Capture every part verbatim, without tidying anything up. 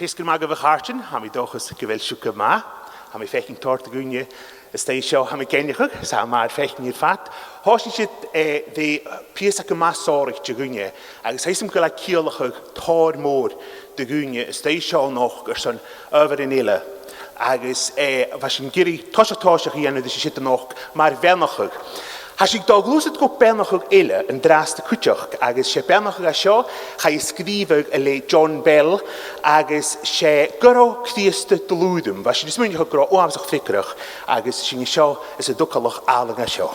Feasgar math dhuibh, a chàirdean, tha mi an dòchas gu bheil sibh gu math. Tha mi a' faicinn tòrr dhaoine a-staigh an seo a tha mi ag aithneachadh, 's tha e math ur faicinn air fad. Thòisich sinn, eh, bha pìos gu math sònraichte de dhaoine, agus tha fhios agam gu bheil e a' ciallachadh tòrr mòr do dhaoine a-staigh an seo a-nochd airson adhbharan eile. Agus, eh, bha sinn ag iarraidh toiseach tòiseachaidh a dhèanamh ris an siud a-nochd mar bheannachadh. Tha sinn a' dol a ghluasad gu beannachadh eile an-dràsta cuideachd, agus 's e beannachadh a tha seo, chaidh a sgrìobhadh le John Bell, agus 's e Gun robh Crìosd dlùth rium. Bha sinn a' smaoineachadh gun robh e uabhasach freagarrach, agus sinn an seo anns an togalach àlainn a tha seo.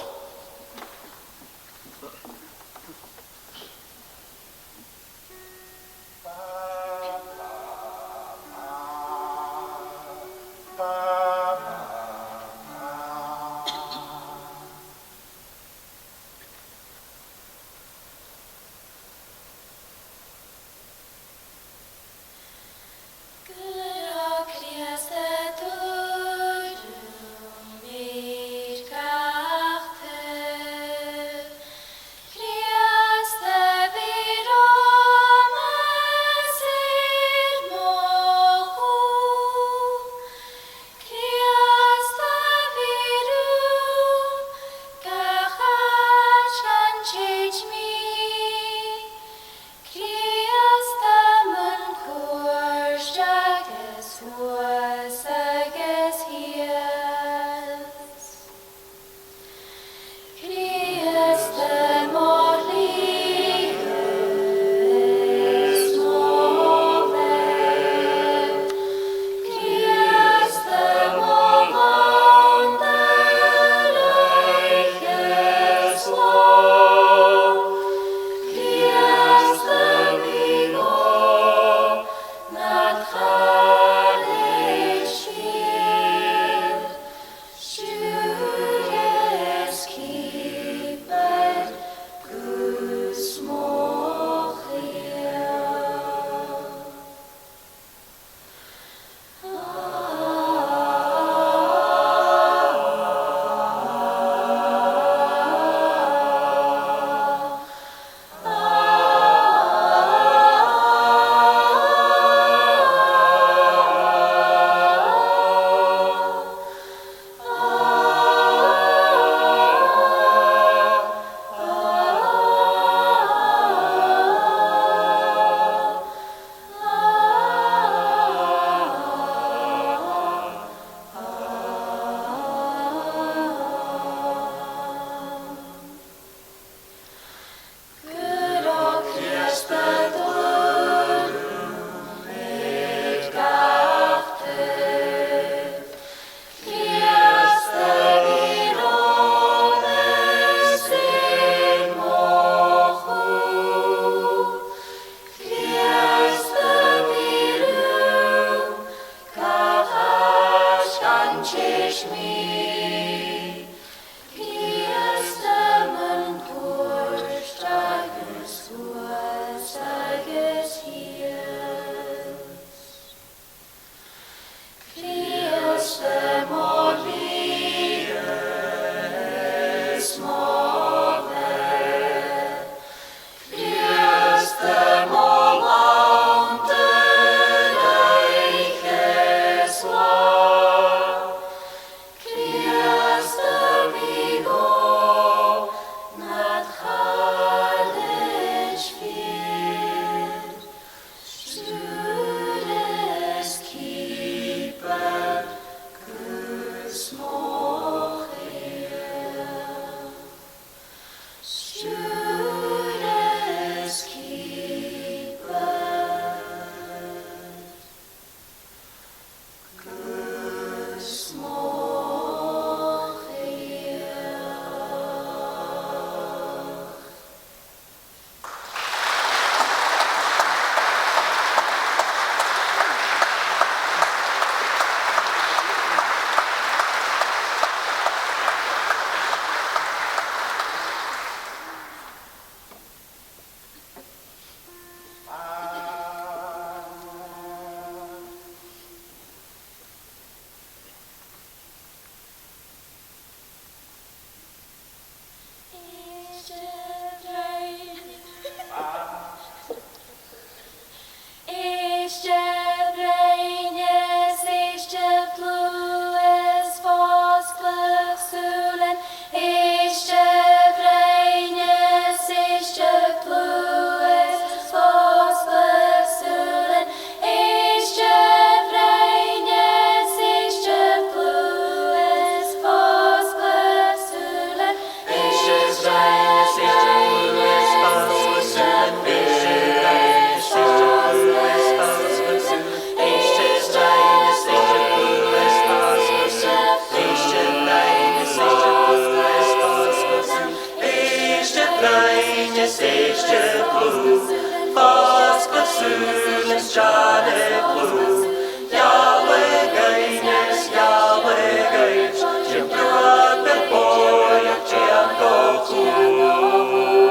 Is dealbh-chluich, dealbh-ghainneas, dealbh-ghainneas, dèan bruadar bòidheach, dèan dol chùis.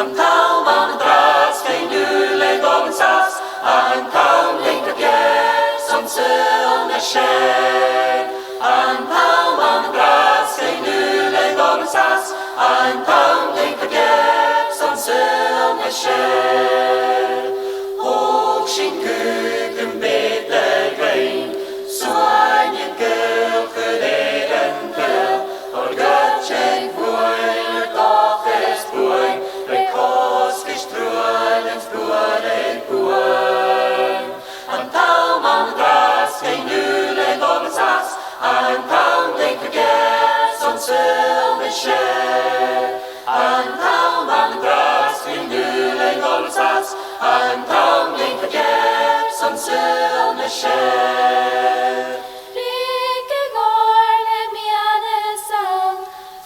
An t-àm ann an-dràsta gu Niùla Dhòmhnais às, an t-àm gun cuir geir son saoghal na sear. An t-àm ann an-dràsta gu Niùla Dhòmhnais às, an t-àm gun cuir geir son saoghal na sear. Thog sinn cùram beatha dhuinn, suain an gaoil, chuir Èirinn caol, oir goideadh bhuainn ar dòchas buan, air cosgais truaillean 's buaireadh buan. An t-àm ann an-dràsta gu Niùla Dhòmhnais às, an t-àm gun cuir geir son saoghal na sear. An t-àm ann an-dràsta gu Niùla Dhòmhnais às, an t-àm gun cuir geir son saoghal na sear. Bidh gu leòr na meadhanas ann,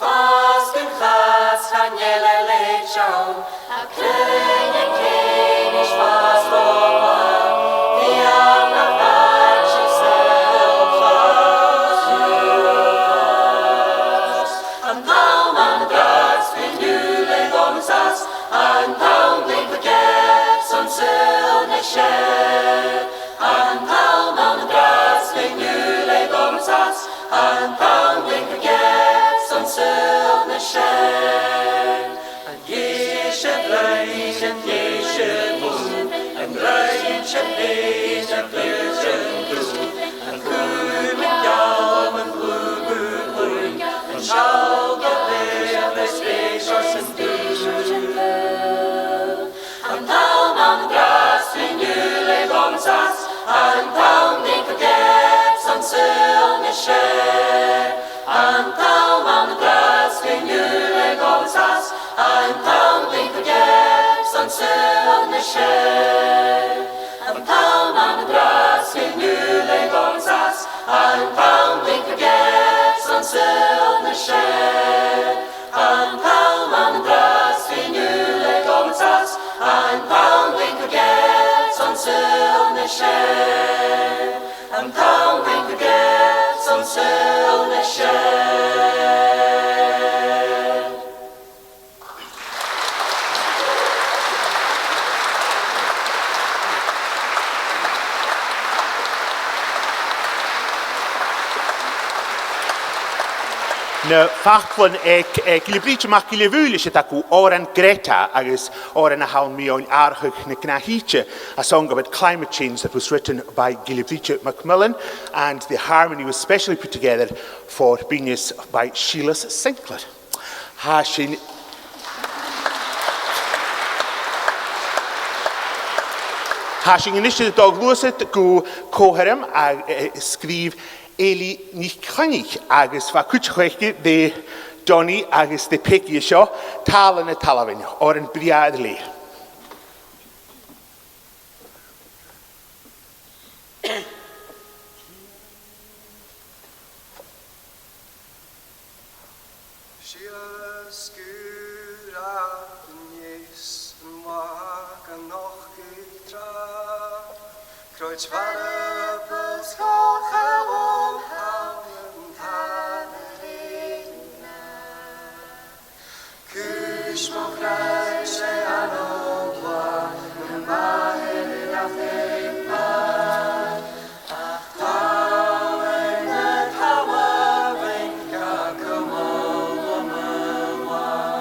fàs gun chas chan eil e le teann, a' cluinntinn cèin is fàs ro mhath, bidh ann na fàilte saoghal fàs. An t-àm ann an-dràsta gu Niùla Dhòmhnais às, an t-àm gun cuir geir son saoghal na sear. An t-àm ann an-dràsta gu Niùla Dhòmhnais às, an t-àm gun cuir geir son saoghal na sear. An geis a' bhliadhna, an geis a' bhliadhna, an rinn sibh fhèin a' bhliadhna dubh, an cùm an geal, an glùgh gu cluinn, an seall gu lèir le spèis ars an dùil. An t-àm ann an-dràsta gu Niùla Dhòmhnais às, an t-àm gun cuir geir son saoghal na sear. An t-àm ann an-dràsta gu Niùla Dhòmhnais às, an t-àm gun cuir geir son saoghal na sear. An t-àm ann an-dràsta gu Niùla Dhòmhnais às, an t-àm gun cuir geir son saoghal na sear. An t-àm ann an-dràsta gu Niùla Dhòmhnais às, an t-àm gun cuir geir son saoghal na sear. An t-àm gun cuir geir son saoghal na sear. Na faclan aig, eh, Gillebrìde MacGilleBhaoill, 's iad a th' aca, òran Greta agus òran a th' ann mu atharrachadh na gnàth-shìde, a song about climate change that was written by Gillebrìde MacMillan, and the harmony was specially put together for Binneas by Seumas Sinclair. Tha sinn, tha sinn a-nis a' dol a ghluasad gu co-sheirm a, eh, sgrìobh Eilidh NicCoinnich agus bha cuid a chuideachd de Donnie agus de Peggy an seo, Tàladh na Talmhainn, òran brèagha air leth. 'S e sgùrr a-nis an latha gun nochdadh tràth, croit mharbal 's co-cheangal thall an talamh rèine. Cùis mo chreids e an-diugh, na maithean nach fhaic mi, ach tàladh na talmhainn ga cumail lom an-diugh.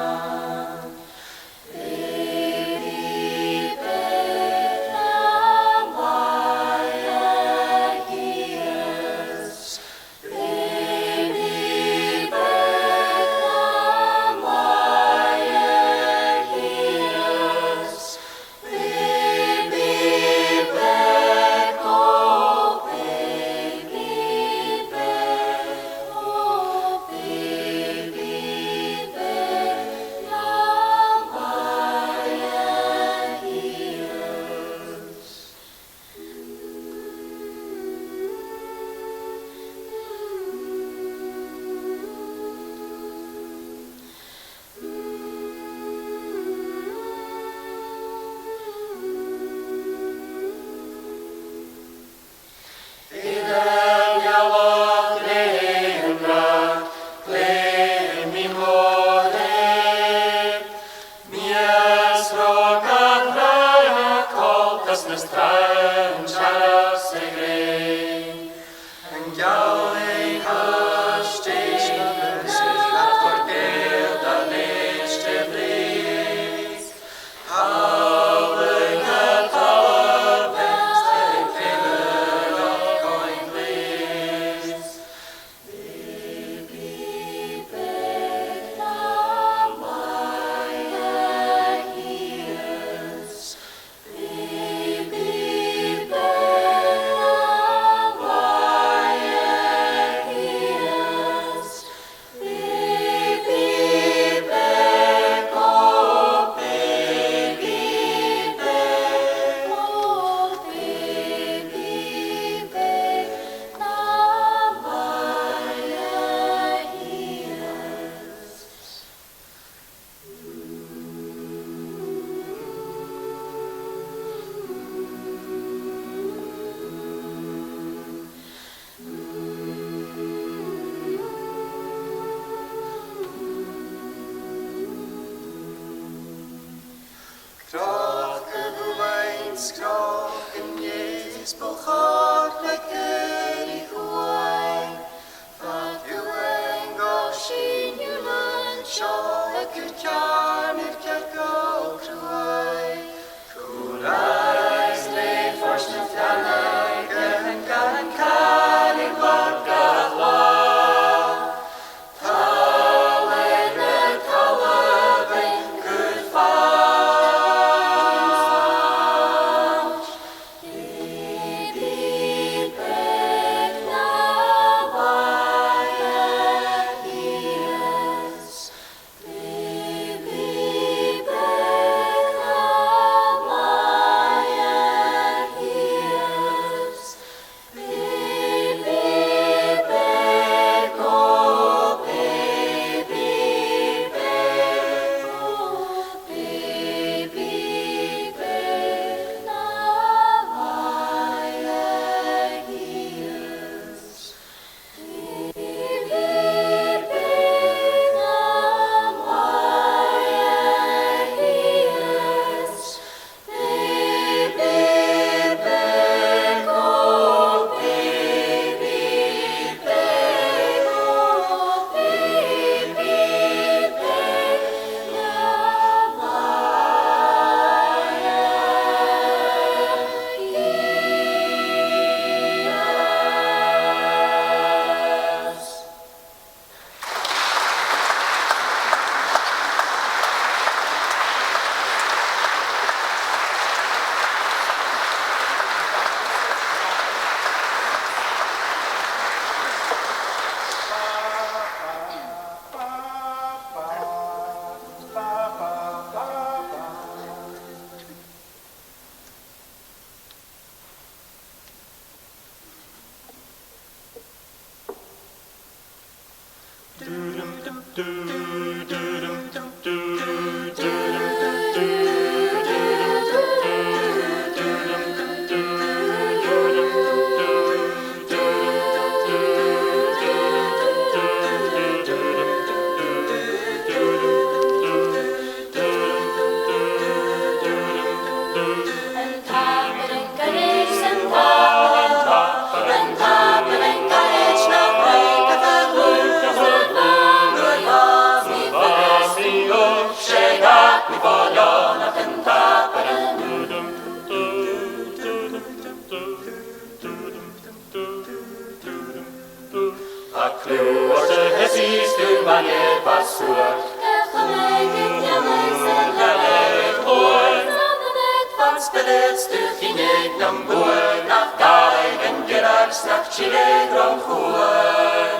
Ach cliù ortsa, is tu maille bha suath. Ge chumail gu dealbh sa ghaillimh mhòr. Sna mionaidean fad spiorad 's tu chinnidh nam buain, ach gabhaidh an giorrachd 's nach tilleadh ron chuan.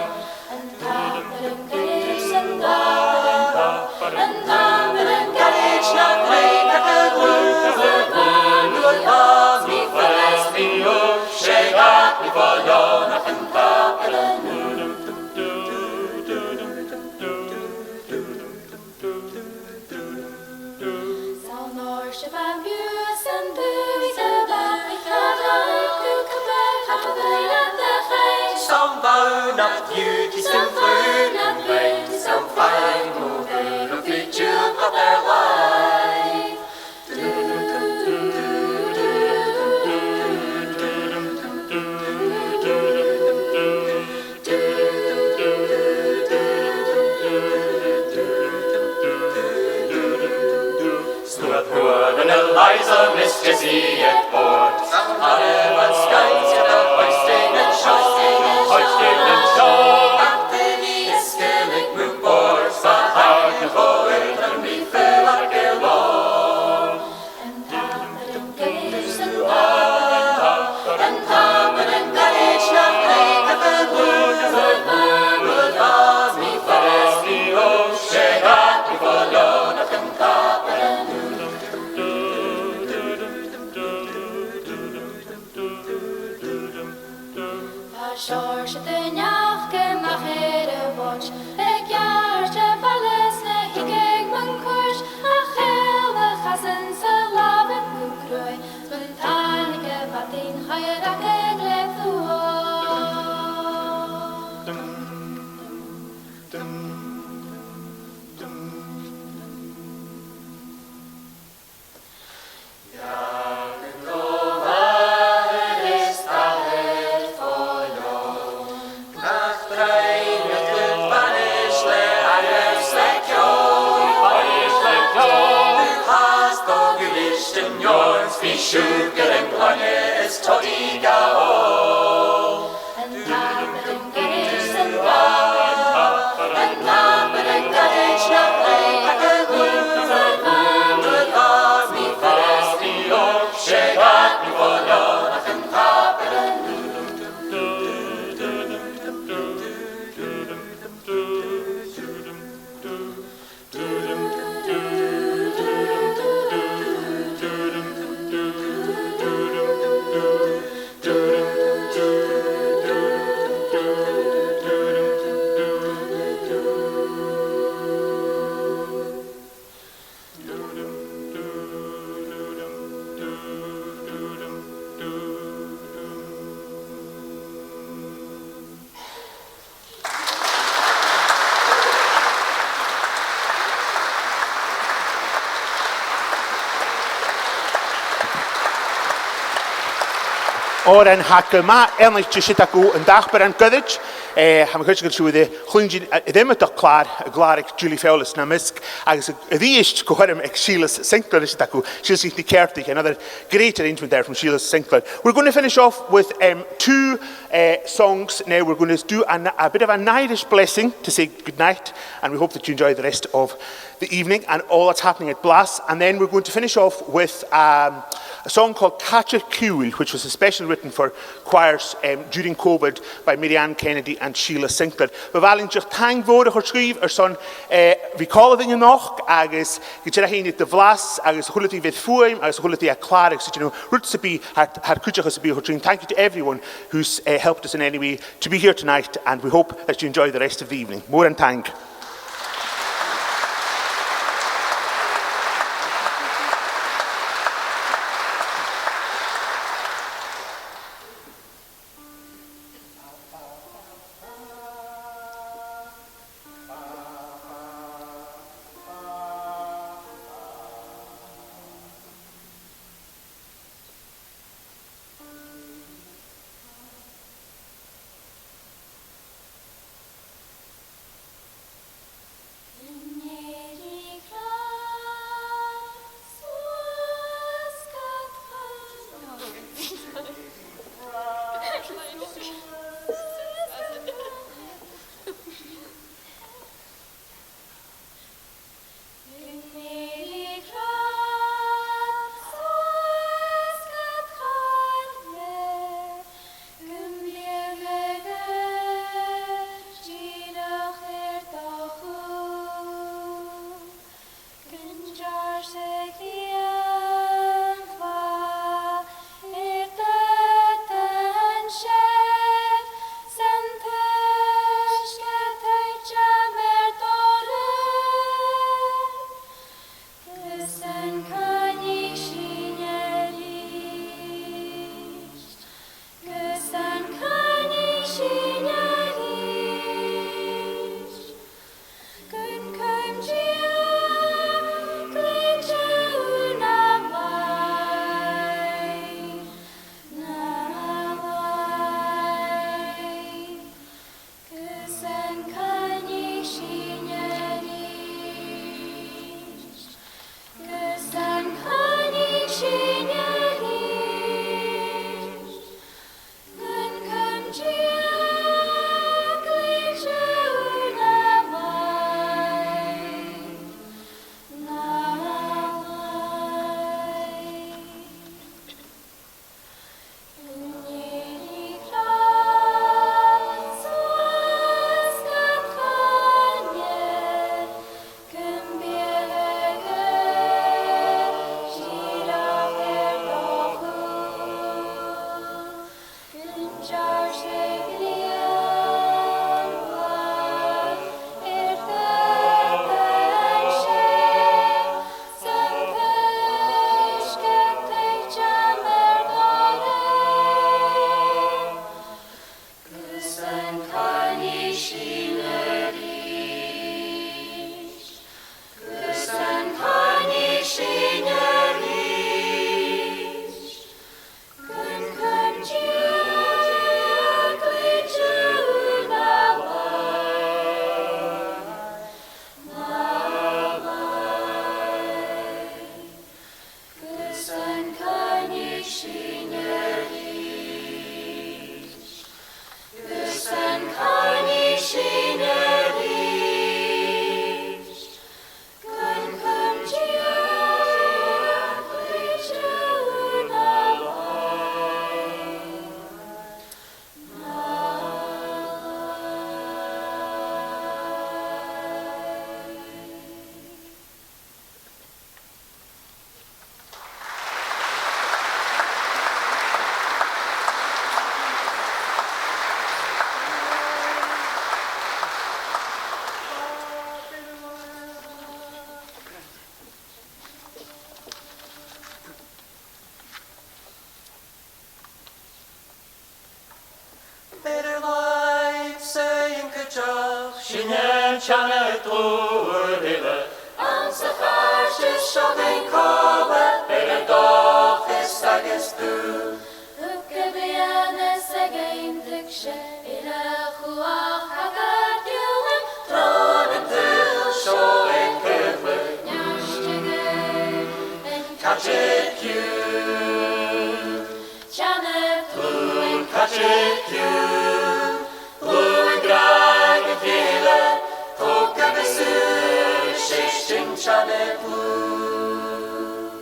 An t-amar an gairid, an t-amar an gairid, an t-amar an gairid nach ruig ach a' ghlùin, a' ghlùin, nuair a bha mi furasta, 's e gach mi fo leòn ach an t-amar an San oir sibh am biodh san dùthaich a bha, a bha gu cupar chabadail a de chain. San bhonn a bhiodh san bhonn a bhiodh san bhonn mo bhur a bhiodh tiugh a bheir lai. Snuad Thuamhan Eliza, Miss Jessie Edward. San àireamh an sgaoilte a hoisting an seo, hoisting an seo. Ach duine is sgil aig mo bhòrd, sa thaigh na bhòrd, an ri fuil aig a lòn. An t-amar an gairid, an t-amar an gairid, an t-amar an gairid, nach ruig ach a' ghlùin, a' ghlùin, nuair a bha mi furasta, 's e gach mi fo leòn ach an t-amar an Tha seòrsa de neach a-mach air a' bhòt, a' geàrd a' bhaile 's na h-igeadh mun cuairt, ach eil a chasan 's a làmhan gu cruaidh, 's mun tàinig a' mhadainn chaidh a ràdh le fuaim. Bidh siùcar an gloine is todhchaidh a h-òl. An t-Apair an goirid san là, an t-Apair an goirid nach leig a' ghùrd a bhàrr, bhàrr, bhàrr, bhàrr, bhàrr, bhàrr, 's e gach nì fo leòr ach an t-Apair an Òran, tha e gu math aithnichte, siud agaibh An t-Apair an goirid. Eh, tha mi cinnteach gu bheil sibh air a chluinntinn, eh, air iomadach clàr, a' chlàradh Julie Fowlis nam measg, agus a-rithist gu h-oirbh aig Sìleas Sinclair, siud agaibh Sìleas NicEartaich, another great arrangement there from Sìleas Sinclair. We're gonna finish off with, um, two, uh, songs now. We're gonna do an, a bit of an Irish blessing to say good night, and we hope that you enjoy the rest of the evening and all that's happening at Blas. And then we're going to finish off with, um, a song called Càit Ar Ciùil, which was especially written for choirs, um, during COVID by Mary Ann Kennedy and Sìleas Sinclair. Bu mhath leinn dìreach taing mhòr a chur sgrìobh airson, eh, a bhith còmhla rinn a-nochd agus gu dearbh fhèin do bhlas agus a h-uile duine a bh' air fuaim agus a h-uile duine a chlàradh, so, you know, rud sam bith, thar, thar cuideachadh sam bith a chur. Thank you to everyone who's, eh, helped us in any way to be here tonight, and we hope that you enjoy the rest of the evening. Mòran taing. Air ar làimh-sa an cuideachd, sinn an teanga dlùth uile, anns a' chàirdeas seo den còmhla, air ar dòchas agus dùil. Thug a' bhianas a dh'aontaich sinn, air a chumhachd a' chàirdeil, tron an t-saoghal seo air cùl, neartaicheadh an caidreamh ciùil. Teannaibh dlùth an caidreamh ciùil, dlùth an gràdh a chèile, togaibh às ùr na seistean teannaibh dlùth.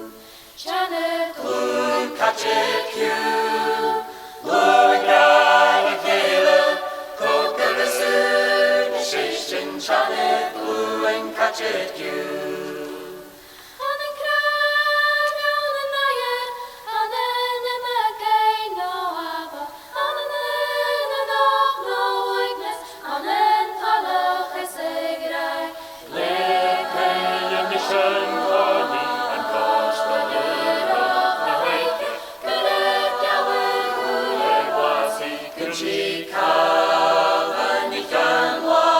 Teannaibh dlùth an caidreamh ciùil, dlùth an gràdh a chèile, togaibh às ùr na seistean teannaibh dlùth an caidreamh ciùil. Ann an gràdh, ann an aighear, ann an iomadh gaoith no àbhar, ann an aonachd no uaigneas, ann an toileachas a' ghràidh, le taigh a' mhisean-chòmhnaidh, an cosg an-uiread na h-oidhche, gu lèir gealladh, gu lèir bàsaidh, gun tig càil an oidhche an latha.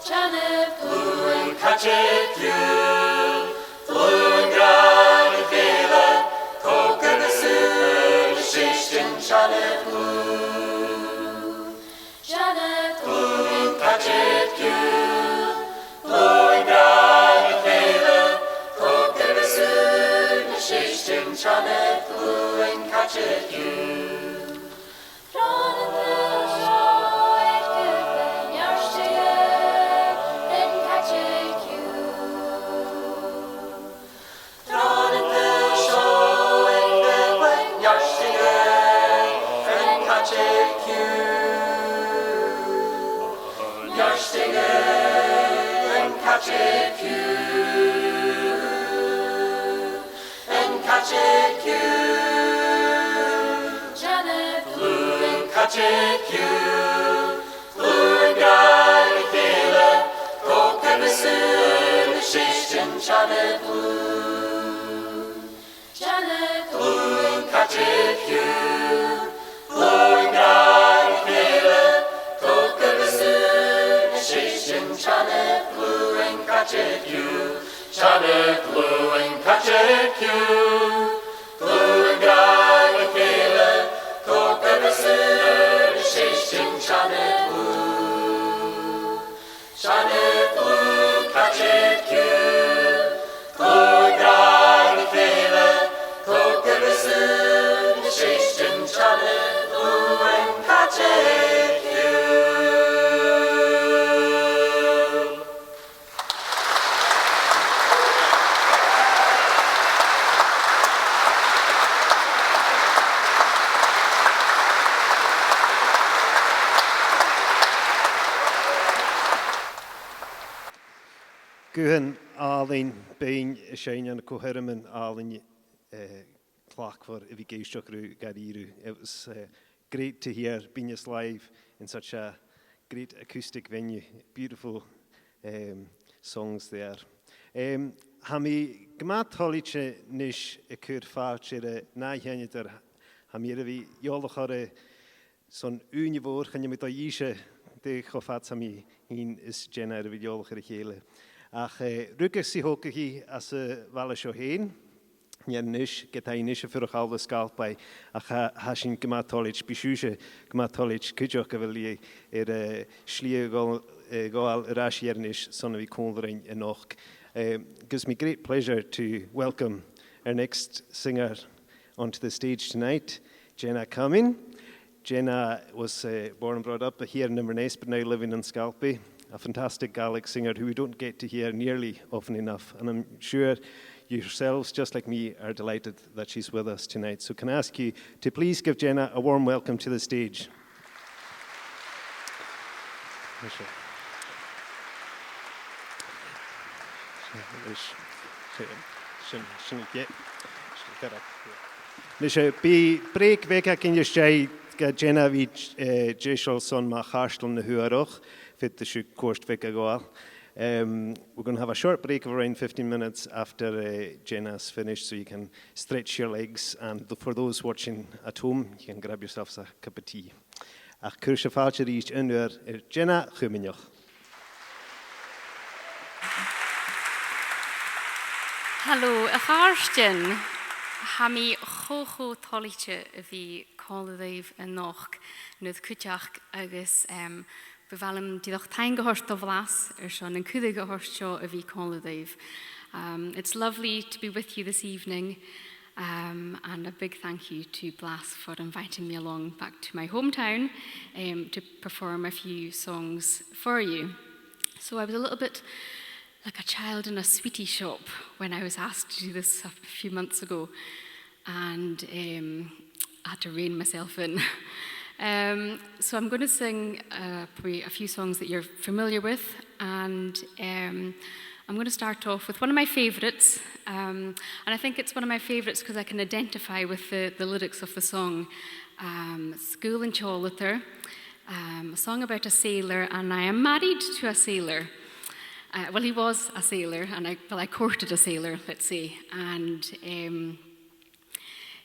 Teannaibh dlùth an caidreamh ciùil, dlùth an gràdh a chèile, togaibh às ùr na seistean teannaibh dlùth. Teannaibh dlùth an caidreamh ciùil, dlùth an gràdh a chèile, togaibh às ùr na seistean teannaibh dlùth an caidreamh ciùil. Tron an t-saoghal seo air cùl, neartaicheadh an caidreamh ciùil. Tron an t-saoghal seo air cùl, neartaicheadh an caidreamh ciùil. Neartaicheadh an caidreamh ciùil. An caidreamh ciùil. Teannaibh dlùth an caidreamh ciùil, dlùth an gràdh a chèile, togaibh às ùr na seistean teannaibh dlùth. Teannaibh dlùth an caidreamh ciùil, dlùth an gràdh a chèile, togaibh às ùr na seistean teannaibh dlùth an caidreamh ciùil. Teannaibh dlùth an caidreamh ciùil, dlùth an gràdh a chèile, togaibh às ùr na seistean teannaibh dlùth. Teannaibh dlùth an caidreamh ciùil, dlùth an gràdh a chèile, togaibh às ùr na seistean teannaibh dlùth an caidreamh ciùil. Guthan àlainn, binn a' seinn ann an co-sheirmean àlainn, eh, tlachdmhor a bhith ag èisteachd riutha dha-rìribh. It was, eh, great to hear Binneas live in such a great acoustic venue. Beautiful, um, songs there. Um, tha mi gu math toilichte a-nis a' cur fàilte air an ath sheinneadair. Tha mi air a bhith eòlach oirre son ùine mhòr, chan eil mi dol a dh'innse dè cho fad 's a tha mi fhìn is Jenna air a bhith eòlach air a chèile. Ach, eh, rugadh 's thogadh i anns a' bhaile seo fhèin, Inbhir Nis, ged a tha i a-nis a' fuireach thall an Sgalpaigh, ach tha, tha sinn gu math toilichte, bidh sibhse gu math toilichte cuideachd gu bheil i air, eh, slighe a ghabh-, eh, ghabhail air ais a Inbhir Nis son a bhith còmhla rinn a-nochd. Eh, gives me great pleasure to welcome our next singer onto the stage tonight, Jenna Cumming. Jenna was, uh, born and brought up here in Inverness, but now living in Scalpay. A fantastic Gaelic singer who we don't get to hear nearly often enough, and I'm sure yourselves, just like me, are delighted that she's with us tonight. So can I ask you to please give Jenna a warm welcome to the stage. Nise, bidh brèig bheag againn às dèidh do Jenna a bhith, eh, deiseil son mu chairteal na h-uarach, faodaidh sibh cuairt bheag a ghabhail. Um, we're going to have a short break of around fifteen minutes after uh, Jenna's finished, so you can stretch your legs, and th- for those watching at home, you can grab yourselves a cup of tea. Ach cuiridh sinn fàilte a-rithist an-dràsta air Jenna Chuiminiach. Halò, a chàirdean. Tha mi cho, cho toilichte a bhith còmhla ribh a-nochd, no cuideachd, agus, em, bu mhath leam dìreach taing a thoirt do Bhlas airson an cuireadh a thoirt seo a bhith còmhla ribh. Um, it's lovely to be with you this evening, um, and a big thank you to Blas for inviting me along back to my hometown, um, to perform a few songs for you. So I was a little bit like a child in a sweetie shop when I was asked to do this a few months ago, and, um, I had to rein myself in. Um, so I'm going to sing, uh, probably a few songs that you're familiar with, and, um, I'm going to start off with one of my favourites, um, and I think it's one of my favourites 'cause I can identify with the, the lyrics of the song. Um, it's Gaol an t-Seòlaidh, um, a song about a sailor, and I am married to a sailor. Uh, well, he was a sailor, and I, well, I courted a sailor, let's say, and, um,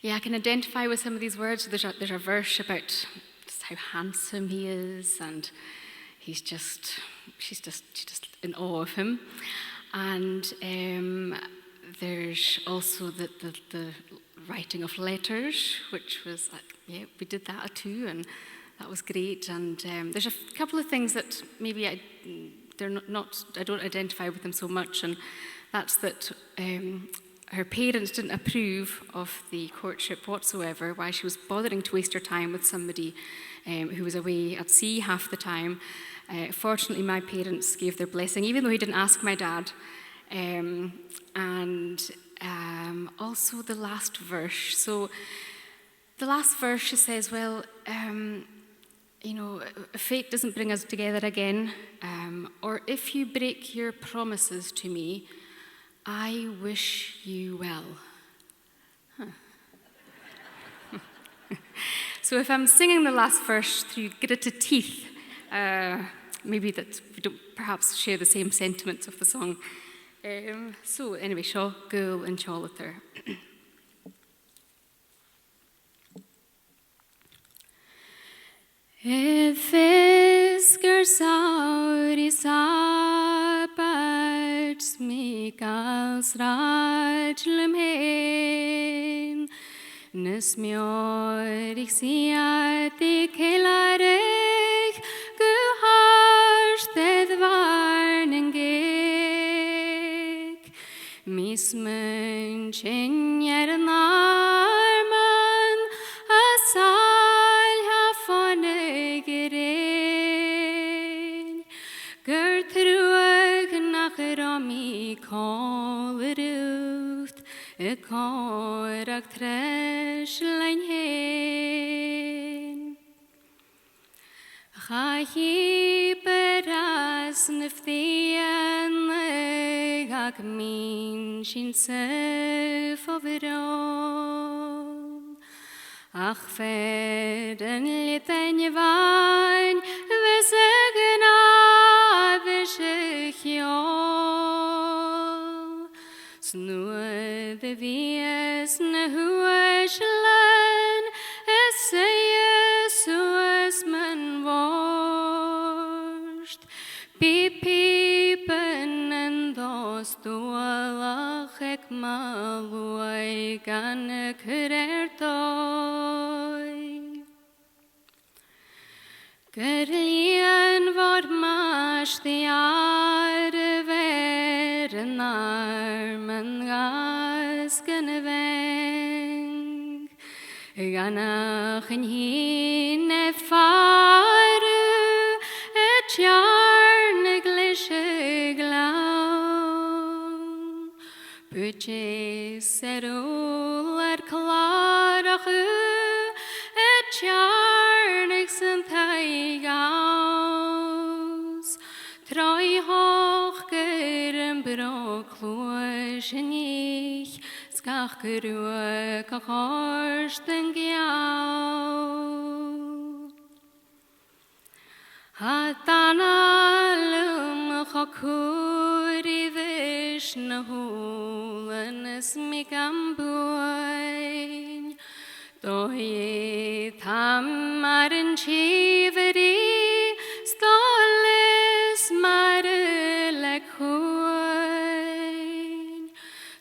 yeah, I can identify with some of these words. There's a, there's a verse about just how handsome he is, and he's just, she's just, she's just in awe of him. And, um, there's also the, the, the writing of letters, which was, uh, yeah, we did that too, and that was great. And, um, there's a f- couple of things that maybe I, they're not, not, I don't identify with them so much, and that's that, um, her parents didn't approve of the courtship whatsoever, why she was bothering to waste her time with somebody, um, who was away at sea half the time. Uh, fortunately, my parents gave their blessing, even though he didn't ask my dad. Um, and, um, also the last verse. So the last verse, she says, well, um, you know, fate doesn't bring us together again, um, or if you break your promises to me, I wish you well. Huh. So if I'm singing the last verse through gritted teeth, uh, maybe that we don't perhaps share the same sentiments of the song. Um, so anyway, seo Gaol an t-Seòlaidh. Is fios gur saoir is abaid 's mi gal sràid leam fhèin, nas meòir 's iad a' ceilearadh gu h-àrd air bhàrr nan geug. Mis mun teine air an àrman a' sàil tha fon a' ghrèin, gur truagh nach robh mi còmhla riut a' comharrachd treis leinn fhèin. Cha chìobair às na fìdhlean ach mìn sinn-sa fo bhreul, ach fear an liodain bhàin bhios a' gnàmh is a' cheòl. 'S nuair a bhios na h-uaislean a' suidhe suas mun bhòrd, bidh pìoban an dòchas dualach aig mo luaidh gan cur air dòigh. Gur lìonmhor mairt dh'fheàrr a bheir an àrman dhàsan a' bheinn, dhan a' chinn fhèin a' fàradh a' teàrnadh leis a' ghleann. Buidheas air ùrlar clàrachadh a' teàrnadh san taigh-òsta, troimh shocair am bròg chluais an eich 's gach gruag a chòrd an geal. Tha d' anam cho cùramach na h-ùbhlan is mi gam buain. Dòigh, tha mar an t-sìobhail, 's toil leis mar a leig chuain.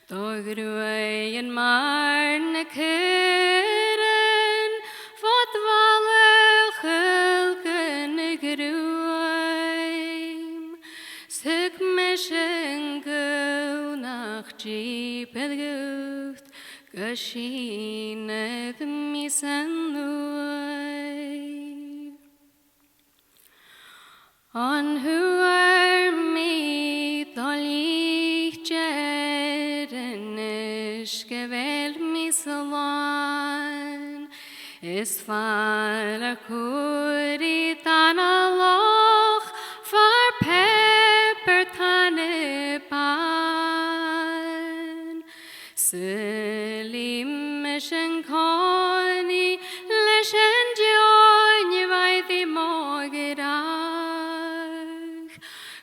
Do ghruaidhean mar na caoraich, fad bhalach a' chùil gun a' ghruaim. 'S thug mise an gaol nach dìpeadh dhut, gu sìneadh mi san uaimh. An d' fhuair mi do lite air an uisge, bheil mi slàn? Is far a chuir i dhan an loch, far pàipear tha na bàn. Saoilidh mise an-còmhnaidh leis an deòin a bha i mo ghràdh,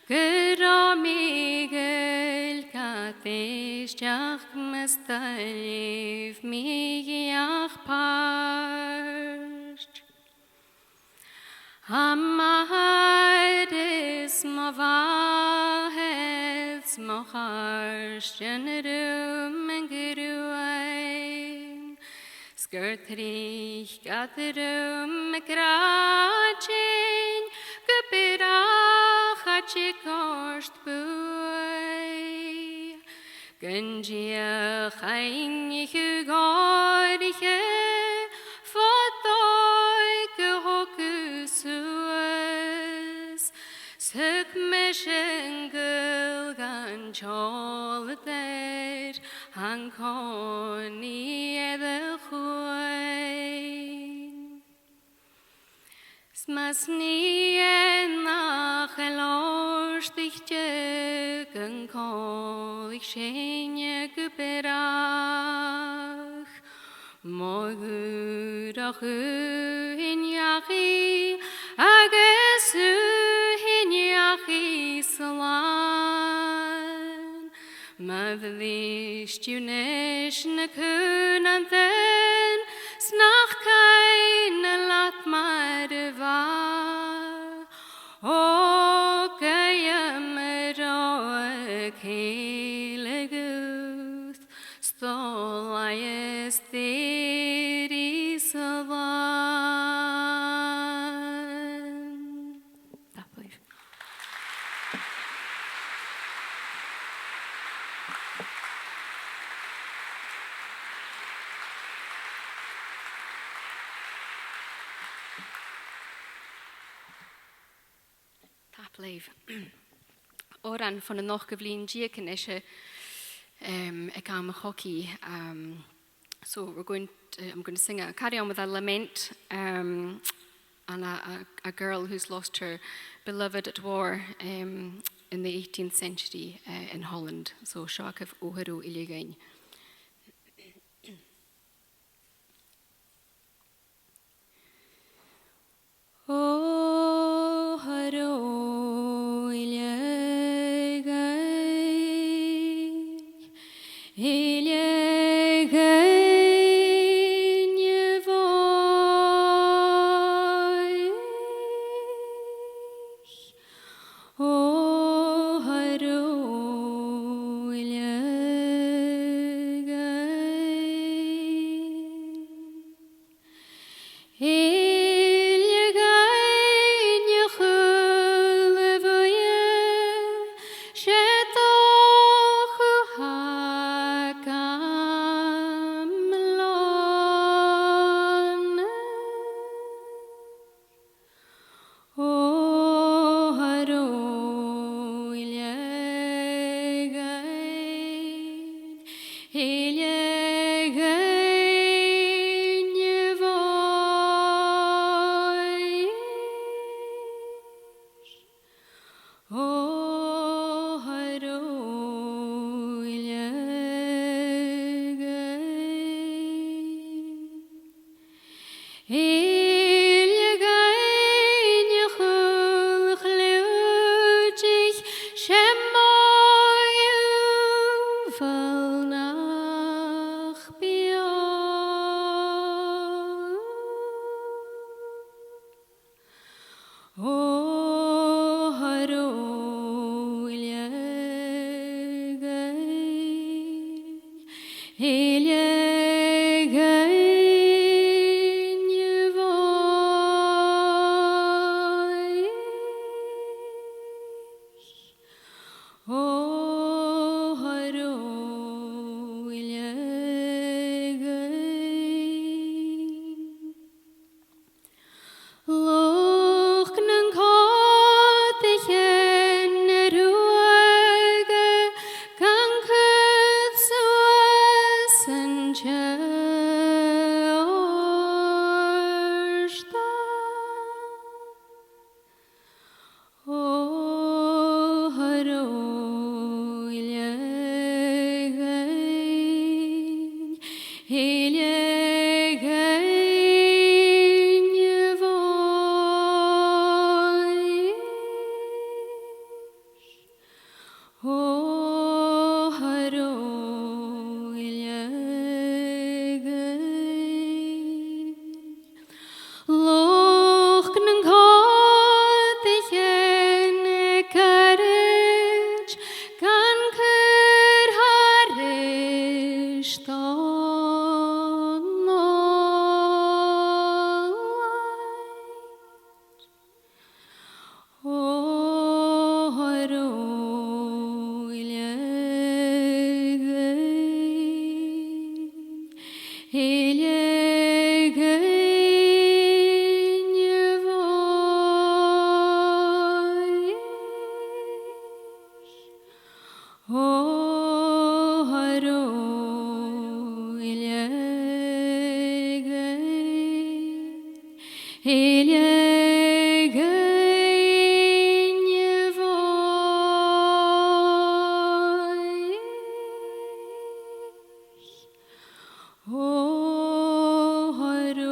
gun robh mi a' gabhail gad èisteachd mus do leugh mi gach pàirt. Tha m' athair is mo mhàthair 's mo chàirdean rium an gruaim, 's gur tric iad rium a' gràdhainn gu bràth a' tighinn ort buaidh. Gun deach aithne ghòraiche, fo dòigh gu thog thu suas. 'S thug mise an gaol dhan t-seòladaireachd an-còmhnaidh air a chuain. 'S mas nì e nach eil òrdaichte gun còmhla sinne gu bràth, mo dhùrachd thu fhèin dhachaigh agus thu fhèin dhachaigh slàn. Ma bhris thu a-nis na cùmhnantan, 's nach cuimhne leat mar a bha, o, gabhaidh mi ro a chèile dhut, 's toil leam 's d' èirigh slàn. Tapadh leibh. Tapadh leibh. Òran bhon an ochdamh linn deug a-nis, um, aig àm a' chogaidh, um, So we're going to, I'm going to sing a, carry on with a lament, um, on a, a, a girl who's lost her beloved at war, um, in the eighteenth century, uh, in Holland. So seo agaibh Othair Ò Uilleadhain. Othair Ò Uilleadhain, Uilleadhain a' Bhòidh, Othair Ò Uilleadhain. Uilleadhain a' chùil O thar oilthigh, oilthigh bhòidheach. O thar oilthigh, luchd nan còtaichean a' ruagadh gan cur suas an t-seòrsa. O thar oilthigh, oilthigh bhòidheach. O thar oilthigh, luchd nan còtaichean goirid gan cur thairis don oilthigh. O thar oilthigh, oilthigh bhòidheach. O thar oilthigh, oilthigh bhòidheach. O thar oilthigh.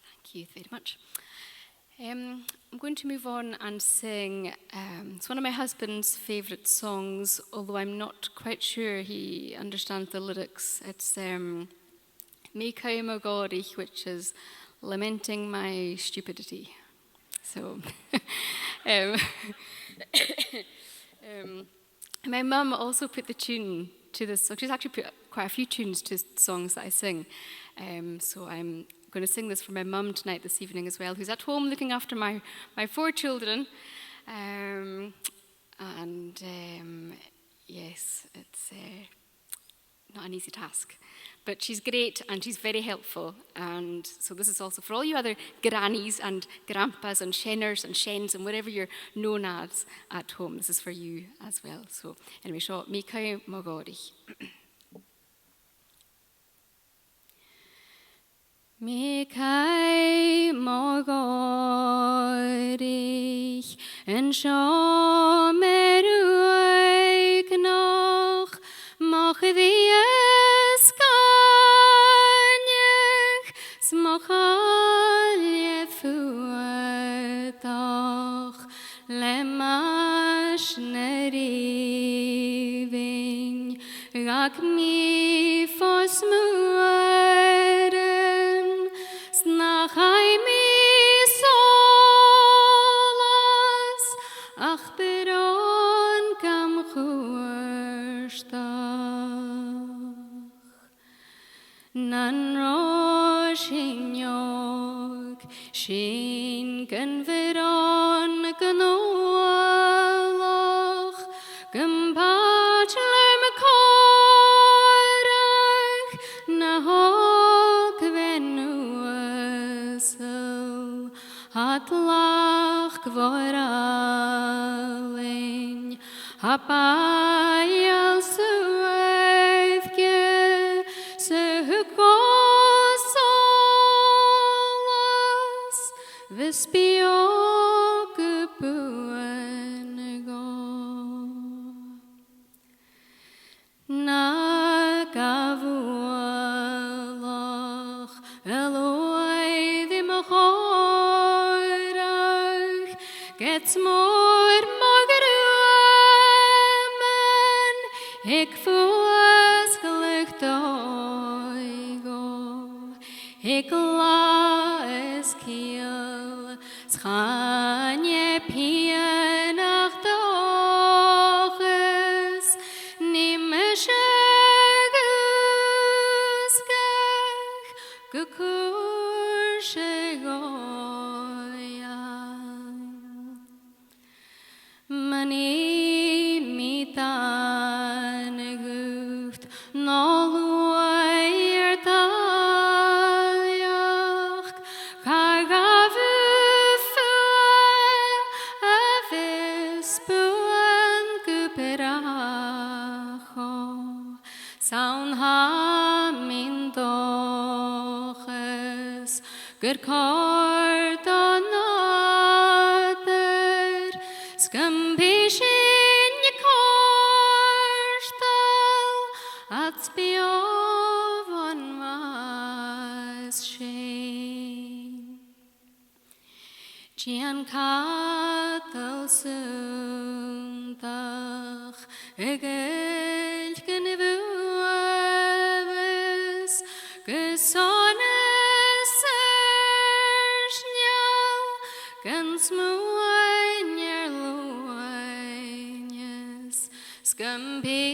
Thank you very much. Um, I'm going to move on and sing, um, it's one of my husband's favourite songs, although I'm not quite sure he understands the lyrics. It's, um, Mì Choim Mo Ghòrraich, which is lamenting my stupidity. So, um, um, my mum also put the tune to this, so she's actually put quite a few tunes to songs that I sing. Um, so I'm going to sing this for my mum tonight, this evening as well, who's at home looking after my, my four children. Um, and, um, yes, it's, uh, not an easy task. But she's great and she's very helpful. And so this is also for all you other grannies and grandpas and shenners and shens and whatever you're known as at home. This is for you as well. So anyway, seo Mì Choim Mo Ghòrraich. Mì Choim Mo Ghòrraich, an seo mo ruaigeadh, mo chridhe sgàineadh, 's mo choille fuadach, le mais na rìbhinn, dh'fhàg mi fo smuain, 's nach fhaigh mi sòlas ach bròn gam chuairteachadh. Nan robh sinn òg, sinn gun bhròn gun uallach, gum pàirt leam còmhradh na h-òg bhean-uasal, tha tlachd mhòr àlainn, tha bàidheil suairce, 's a thug dhomh sòlas, bhios beò Ged 's mòr mo ghrùm aig fuasgladh dòigheil, aig latha is ciall, 's chan e pian ach dòchas, nì mise dhùsgadh gu cùrsa dhòigheil. Ma nì mi dàn dhut no luaidh air dàileachd, cha ghabh thu fuath a bhios buan gu bràth dhomh, 's ann tha mi 'n dòchas gur còir do nàdar 's gum bi sinn a' còrdadh, ach 's beò bhon bhàs sin. Dèan cadal sunndach a ghoil gun bhuabhas, gu sona 's ur sneal, gun smuain air luaineas, 's gum bi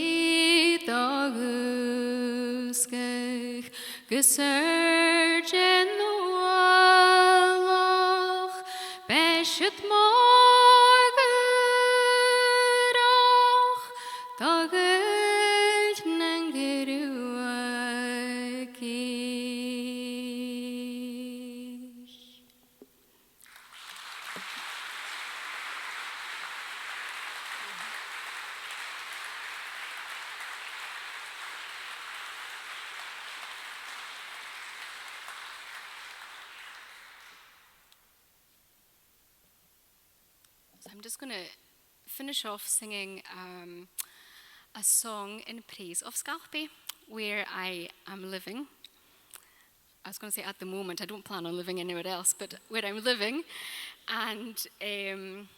do dhùsgadh gus ar dèan uallach, b' e siud mo dhùrachd, do ghoil nan gruagaich. So I'm just going to finish off singing, um, a song in praise of Sgalpaigh, where I am living. I was gonna say at the moment, I don't plan on living anywhere else, but where I'm living. And, um,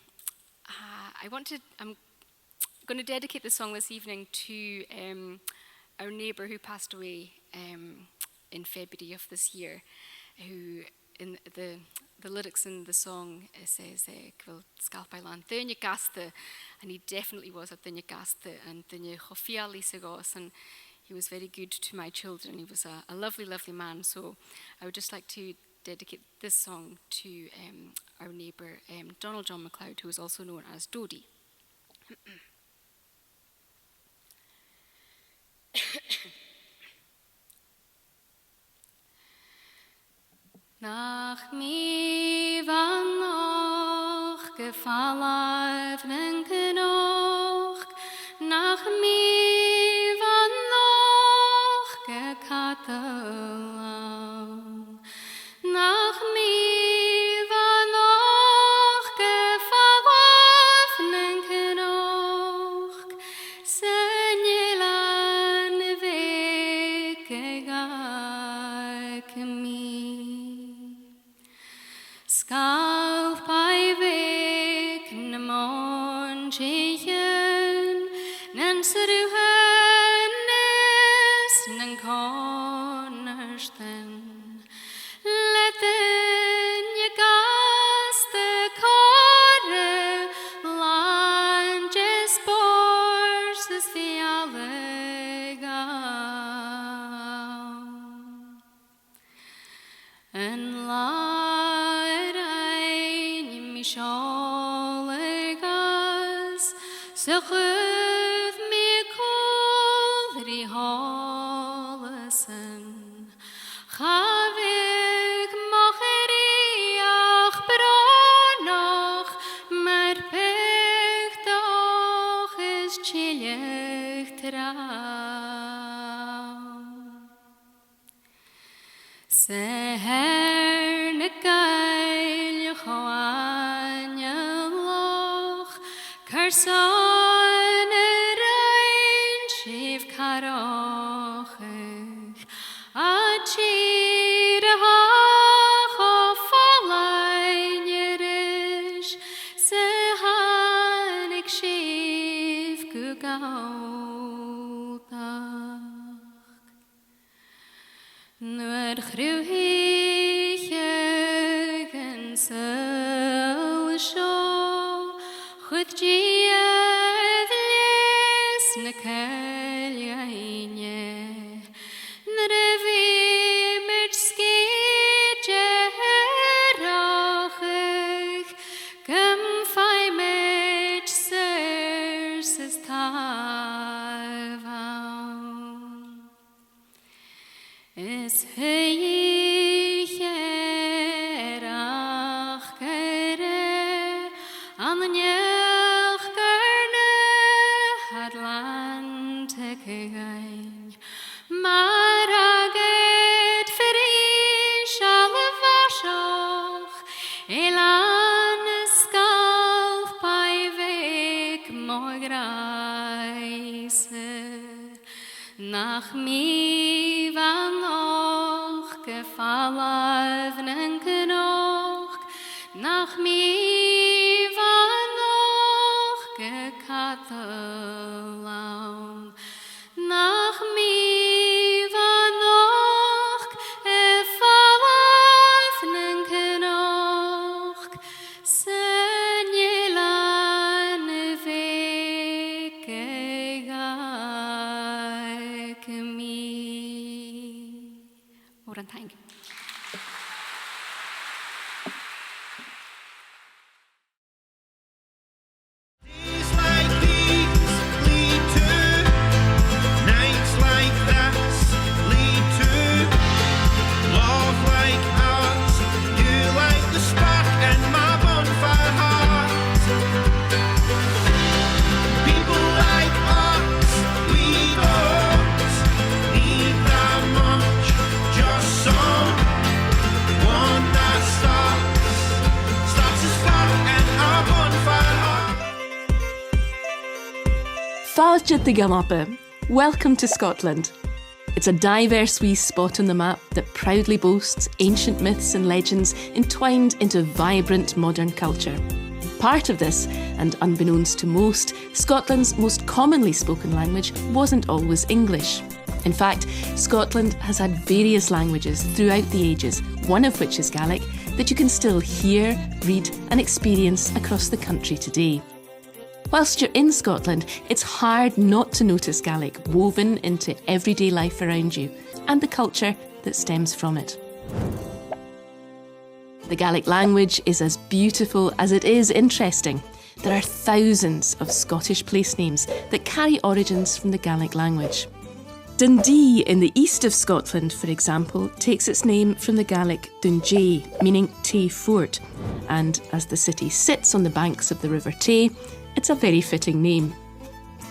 uh, I want to, I'm gonna dedicate the song this evening to, um, our neighbour who passed away, um, in February of this year, who in the, the lyrics in the song, it says, eh, gu bheil Sgalpaigh làn duine gasta, and he definitely was a duine gasta, and duine cho fialaidh 's a ghabhas, and he was very good to my children. He was a, a lovely, lovely man. So I would just like to dedicate this song to, um, our neighbour, um, Donald John MacLeod, who was also known as Dody. Nach mi bha nochd a' falbh nan cnoc, nach mi bha nochd a' cadal ann, nach mi bha nochd a' falbh nan cnoc, 's an eilean bheag a dh'fhàg mi. Sgalpaigh bheag nam òinteachan, nan sruthan is nan còmhnairtean, le daoine gasta còir, làn de spòrs is fealla-dhà. An là a rinn mi seòladh às, 's a chuir mi cùl ri shòlasan, cha bhiodh mo chridheachd brònach mar pictiúr is tilleadh trom. 'S e Shathairn a' Ghàidheil cho aineolach, carson a rinn sibh carachadh à tìr a tha cho fallain ris, 's seo, chuir Dia air leas na coill dhuinne, nuair a bhiomaid sgìth de dhorchadh, gum faigh muid saorsa is tàmh ann. Is shuidhich e air acair, an neach gur n-Atlantaig dhuinn, mar a gheibh fir sìos a' bhàisich, eilean is sgailp bheag mo ghràise. Nach mi bheannachd a' falbh nan cnoc, nach mi bheannachd a' cadal ann, nach mi bheannachd a' falbh nan cnoc, san eilean bheag a dh'fhàg mi. Mòran taing. Days like these lead to, nights like this lead to, love like ours, you light the spark in my bonfire heart. People like us, we don't need that much, just someone that starts, starts a spark in our bonfire heart. Fàilte gu Alba. Welcome to Scotland. It's a diverse wee spot on the map that proudly boasts ancient myths and legends entwined into vibrant modern culture. Part of this, and unbeknownst to most, Scotland's most commonly spoken language wasn't always English. In fact, Scotland has had various languages throughout the ages, one of which is Gaelic, that you can still hear, read and experience across the country today. Whilst you're in Scotland, it's hard not to notice Gaelic woven into everyday life around you and the culture that stems from it. The Gaelic language is as beautiful as it is interesting. There are thousands of Scottish place names that carry origins from the Gaelic language. Dundee in the east of Scotland, for example, takes its name from the Gaelic Dun Dè, meaning Tay Fort, and as the city sits on the banks of the River Tay, it's a very fitting name.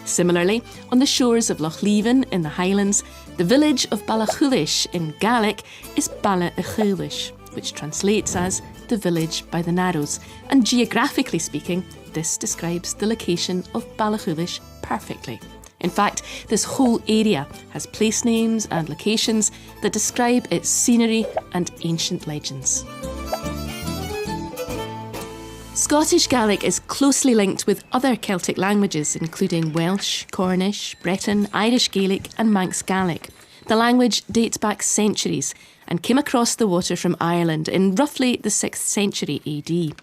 Similarly, on the shores of Loch Leven in the Highlands, the village of Baile a' Chaolais in Gaelic is Baile a' Chaolais, which translates as the village by the Narrows, and geographically speaking, this describes the location of Baile a' Chaolais perfectly. In fact, this whole area has place names and locations that describe its scenery and ancient legends. Scottish Gaelic is closely linked with other Celtic languages, including Welsh, Cornish, Breton, Irish Gaelic and Manx Gaelic. The language dates back centuries and came across the water from Ireland in roughly the sixth century A D.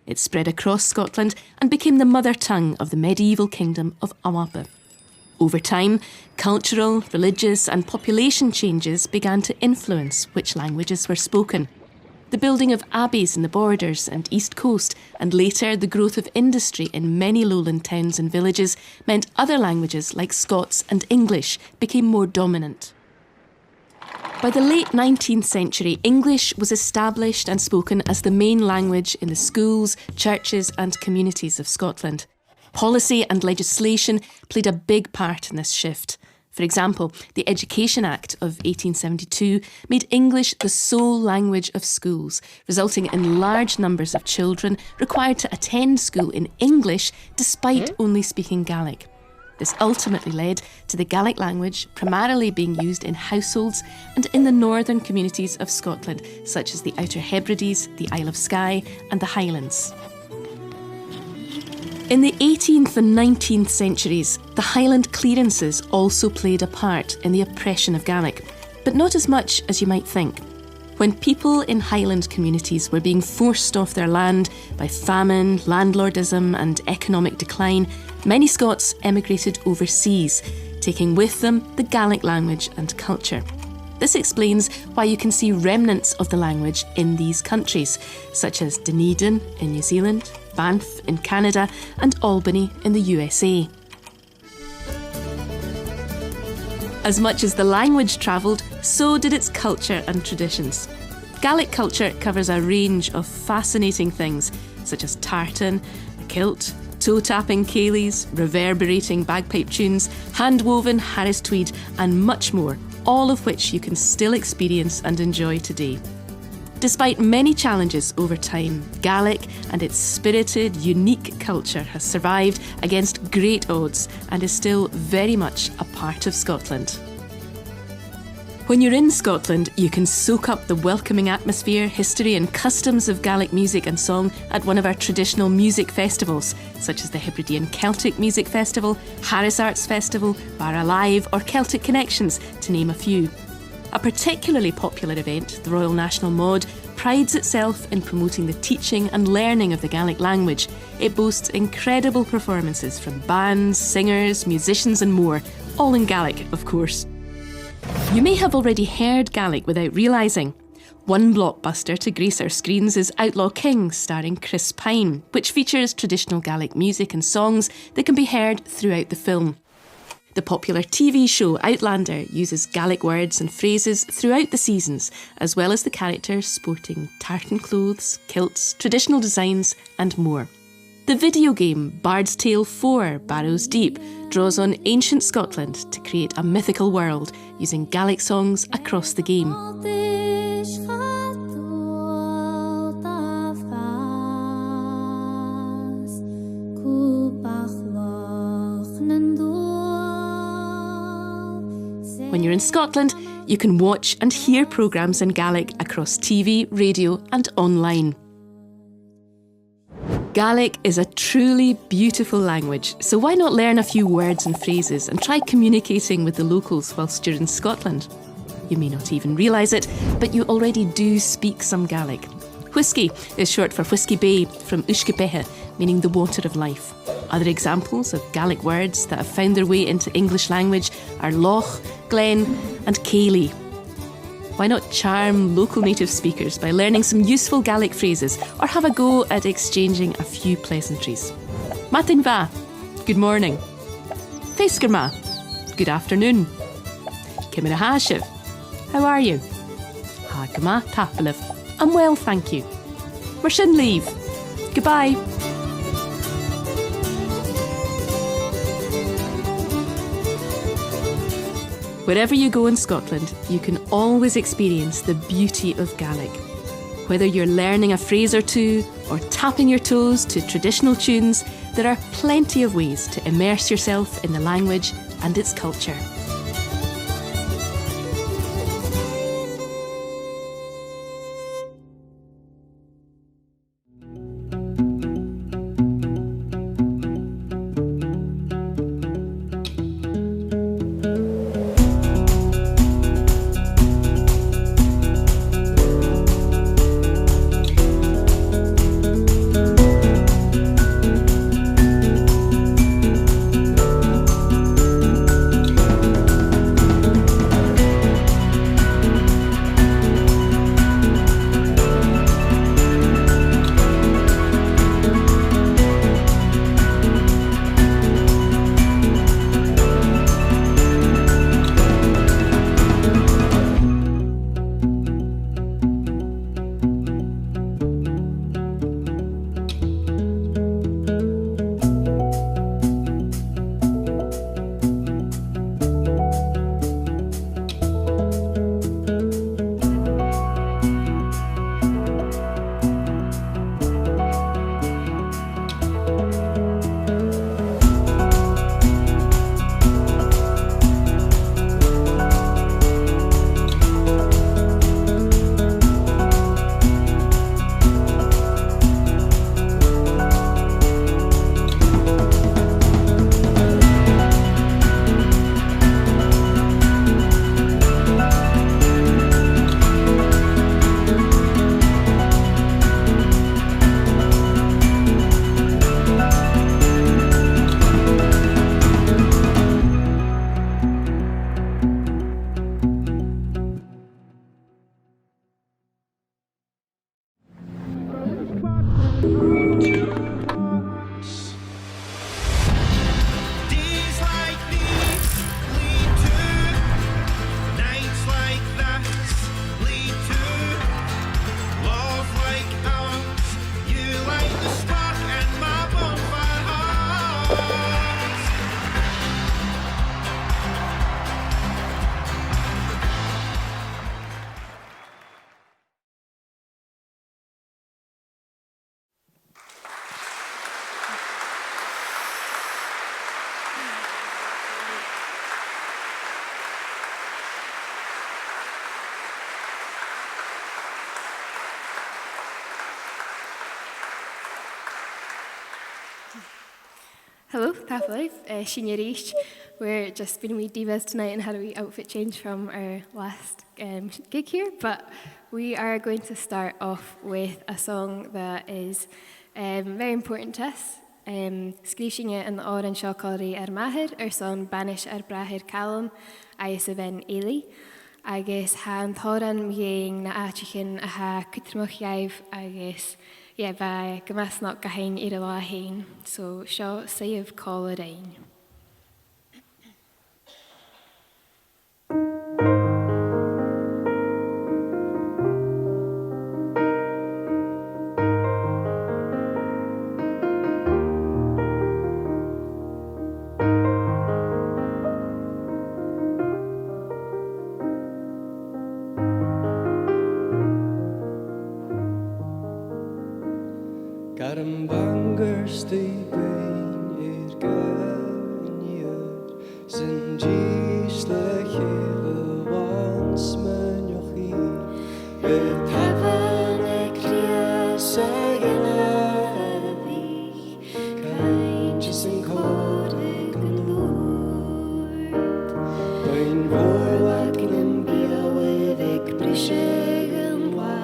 It spread across Scotland and became the mother tongue of the medieval kingdom of Alba. Over time, cultural, religious and population changes began to influence which languages were spoken. The building of abbeys in the Borders and East Coast, and later the growth of industry in many lowland towns and villages, meant other languages like Scots and English became more dominant. By the late nineteenth century, English was established and spoken as the main language in the schools, churches and communities of Scotland. Policy and legislation played a big part in this shift. For example, the Education Act of eighteen seventy-two made English the sole language of schools, resulting in large numbers of children required to attend school in English despite only speaking Gaelic. This ultimately led to the Gaelic language primarily being used in households and in the northern communities of Scotland, such as the Outer Hebrides, the Isle of Skye, and the Highlands. In the eighteenth and nineteenth centuries, the Highland clearances also played a part in the oppression of Gaelic, but not as much as you might think. When people in Highland communities were being forced off their land by famine, landlordism, and economic decline, many Scots emigrated overseas, taking with them the Gaelic language and culture. This explains why you can see remnants of the language in these countries, such as Dunedin in New Zealand, Banff in Canada, and Albany in the U S A. As much as the language travelled, so did its culture and traditions. Gaelic culture covers a range of fascinating things, such as tartan, a kilt, toe-tapping cèilidhs, reverberating bagpipe tunes, hand-woven Harris tweed, and much more, all of which you can still experience and enjoy today. Despite many challenges over time, Gaelic and its spirited, unique culture has survived against great odds and is still very much a part of Scotland. When you're in Scotland, you can soak up the welcoming atmosphere, history and customs of Gaelic music and song at one of our traditional music festivals, such as the Hebridean Celtic Music Festival, Harris Arts Festival, Barra Live or Celtic Connections, to name a few. A particularly popular event, the Royal National Mòd, prides itself in promoting the teaching and learning of the Gaelic language. It boasts incredible performances from bands, singers, musicians and more, all in Gaelic, of course. You may have already heard Gaelic without realising. One blockbuster to grace our screens is Outlaw King, starring Chris Pine, which features traditional Gaelic music and songs that can be heard throughout the film. The popular T V show Outlander uses Gaelic words and phrases throughout the seasons, as well as the characters sporting tartan clothes, kilts, traditional designs, and more. The video game Bard's Tale four: Barrow's Deep draws on ancient Scotland to create a mythical world using Gaelic songs across the game. When you're in Scotland, you can watch and hear programmes in Gaelic across T V, radio and online. Gaelic is a truly beautiful language, so why not learn a few words and phrases and try communicating with the locals whilst you're in Scotland? You may not even realise it, but you already do speak some Gaelic. Whisky is short for Whisky Bay, from uisge-beatha, meaning the water of life. Other examples of Gaelic words that have found their way into English language are loch, glen and cèilidh. Why not charm local native speakers by learning some useful Gaelic phrases or have a go at exchanging a few pleasantries? Madainn mhath, good morning. Feasgar math, good afternoon. Ciamar a tha sibh? How are you? Tha gu math, tapadh leibh. I'm well, thank you. Mar sin leibh. Goodbye. Wherever you go in Scotland, you can always experience the beauty of Gaelic. Whether you're learning a phrase or two or tapping your toes to traditional tunes, there are plenty of ways to immerse yourself in the language and its culture. Hello, tapadh leibh, uh, sinne a-rithist. We're just been a wee divas tonight and had a wee outfit change from our last um, gig here, but we are going to start off with a song that is um, very important to us. Um, sgrìobh sinne an t-òran seo còmhla ri ar màthair airson banais ar bràthair Calum agus a bhean Eilidh, agus tha an t-òran mu dheidhinn na àiteachan a tha cudromach dhaibh agus, yeah, bha e gu math snog againn air an là fhèin. So seo Suidhibh Còmhla Rinn. Gairm bhangair 's tu beinn air gabhail an iar, 's an dithis le chèile bhon smaoineachadh, le tafann a' chrios a' ghinealaich, cainnt is an còrr aig an lùrd. Beinn bhòidheach nam beul a bhiodh briseadh an là,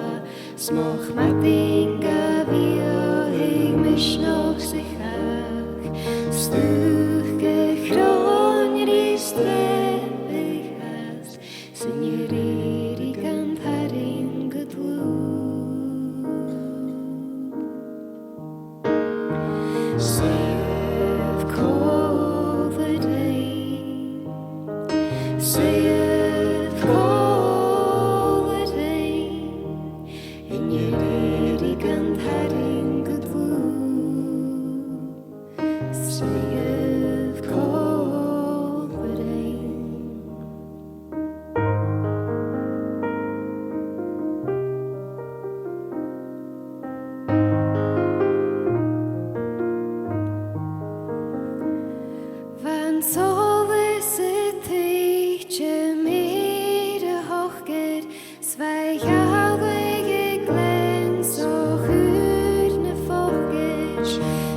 's moch madainn ga bhiodh aig misneachd 's a' chàch, 's dùthcha chrom ri streap a' chas, 's an fhìrinn gan tarraing gu dlùth. Suidhibh còmhla rinn, suidhibh còmhla rinn, an fhìrinn gan tarraing gu dlùth. Suidhibh còmhla rinn. Bha an solas a' tuiteam air a shocair, 's bha a' ghealach a' gleann 's a' chùrsa na phocaid.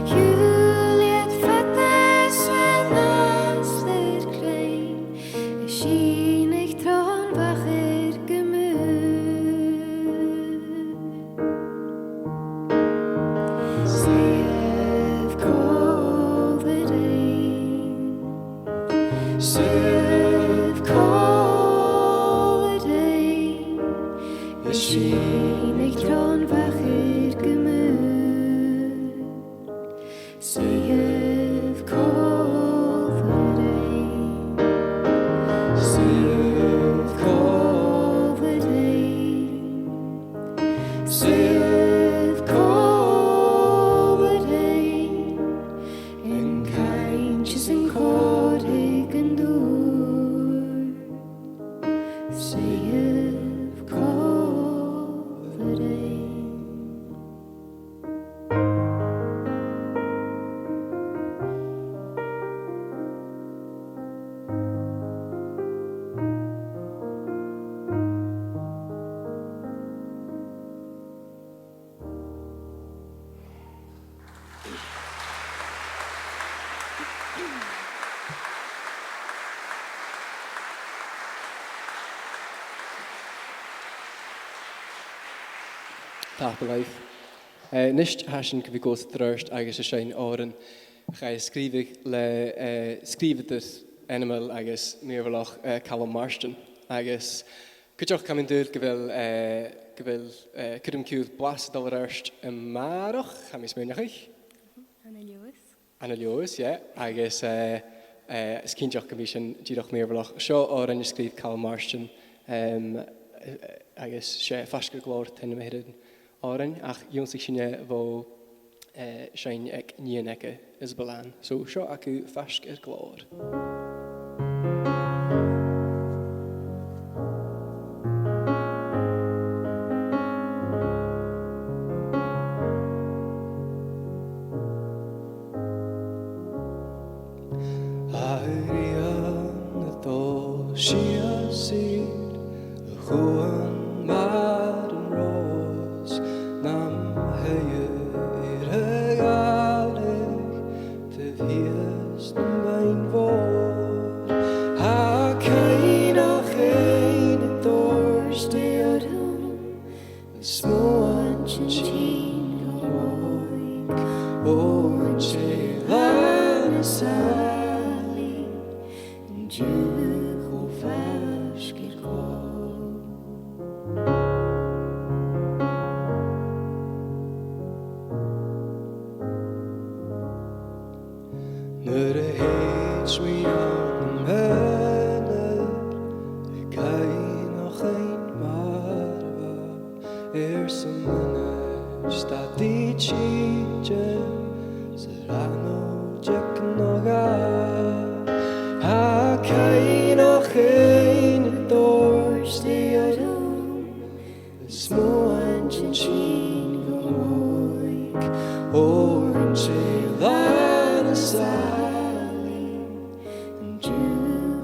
Shiubhail iad fada 's an astar cruinn, a' sìneadh tron mhachair gu mòr. Suidhibh còmhla rinn, suidhibh còmhla rinn, a' sìneadh tron mhachair gu mòr. Suidhibh còmhla rinn, suidhibh còmhla rinn, suidhibh còmhla rinn, an cainnt is an còrr aig an lùrd. Suidhibh còmhla rinn. Tapadh leibh. Eh, a-nis, tha sinn gu bhith a' gluasad air adhart agus a' seinn òran a chaidh a sgrìobhadh le, eh, sgrìobhadair ainmeil agus mìorbhaileach, eh, Calum Marsden. Agus cuideachd, tha mi an dùil gu bheil, eh, gu bheil, eh, cuirm-chiùil blas a' dol air adhart a-màireach, tha mi a' smaoineachadh. Ann an Leòdhas. Ann an Leòdhas, yeah. Agus, eh, eh, is cinnteach gum bi sin dìreach mìorbhaileach. Seo òran a sgrìobh Calum Marsden, em, eh, agus 's e Faisg air Glòr an t-ainm a th' air an òran, ach dh'ionnsaich sinn e bho, eh, seinn aig nighean aige, Isabel Ann. So seo agaibh Faisg air Glòr. A' ghrian a' dol sìos air a' chuan mar an ròs, nam theidse air a' ghàrradh, taobh thiar sàilidh, an Diù cho faisg air gach. Nuair a thèid mi ann am aonar, a' cuimhneachadh mar a bha, airson m' aonais, tha i a' tighinn, 's a' ràdh no deug no dhà. Tha cuimhneachadh a' toirt a-steach orm, a' smaoineachadh sin gu mòr, o, an t-eilean as sàilidh, an Diù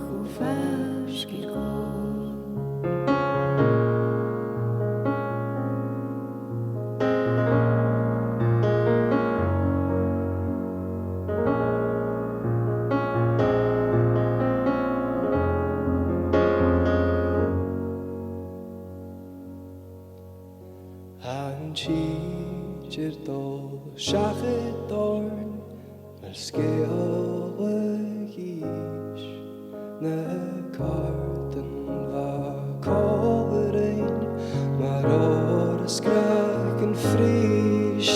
cho faisg air gach. An tìde air dol seachad oirnn, mar sgeulachd Nis, na càirdean a bha còmhla rinn, mar oir a sgràcan frìs.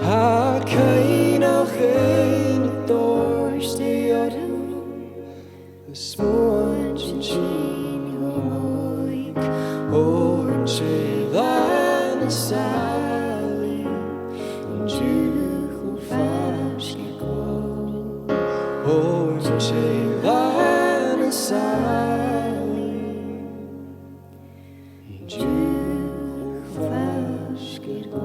Tha cuimhneachadh a' toirt a-steach orm, a' smaoineachadh sin gu mòr, o, an t-eilean as sàilidh, an Diù cho faisg air gach. O, an t-eilean as sàilidh, an Diù cho faisg air gach.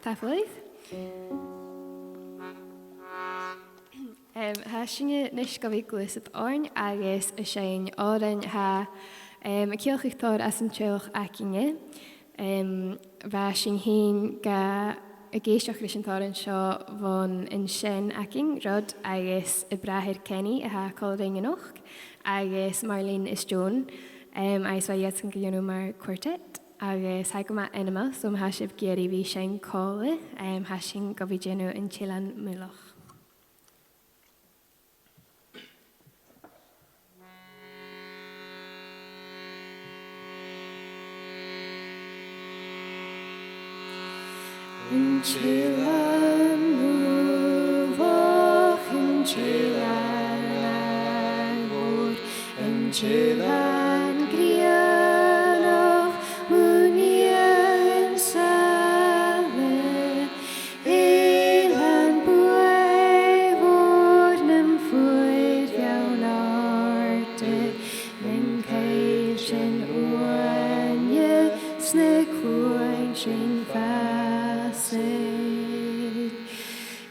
Tapadh leibh. Em, tha sinne a-nis gu bhith a' gluasad oirnn agus a' seinn òrain a tha, em, a' ciallachadh tòrr às an teaghlach againne. Em, bha sinn fhìn ga, ag èisteachd ris an t-òran seo bhon an sean againn, Rod, agus a bràthair Kenny, a tha còmhla rinn a-nochd, agus Marlene is Joan, em, agus bha iadsan ga dhèanamh mar quartet, agus tha e gu math ainmeil, so ma tha sibh ag iarraidh a bhith a' seinn còmhla, em, tha sinn gu bhith a' dèanamh An t-Eilean Muileach. An t-Eilean Muileach, an t-eilean mòr, an t-eilean grianach, mu nighean sailidh, Eilean buidhe mhòr nam fuair bheul àrda, nan caoiltean uaine 's na cluinntinn fàsaidh.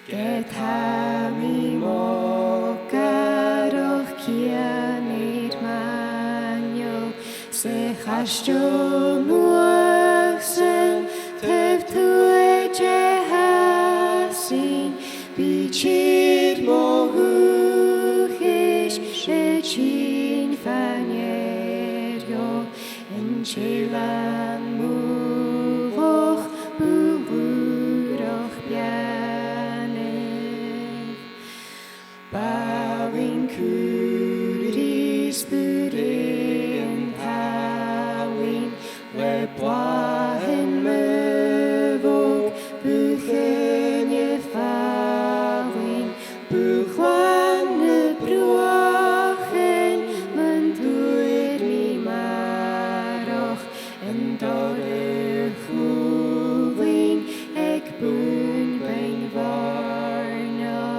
Ged tha mi mogarach cianair m' aingeal, 's a' chaisteal nuadh san taobh tuath de Shasainn, bidh tìr mo dhùthchais a' tighinn fa-near dhomh, an t-Eilean Muileach, bu lùrach beannaibh. Balainn cùbhraidh 's bu rèidh an t-salainn, le blàthan maobhadh bu choinneamh falainn, bu ghlan na bruachain mun d' fhuair mi marach, an dorch a' chùlainn aig bun Beinn Bhàrnach.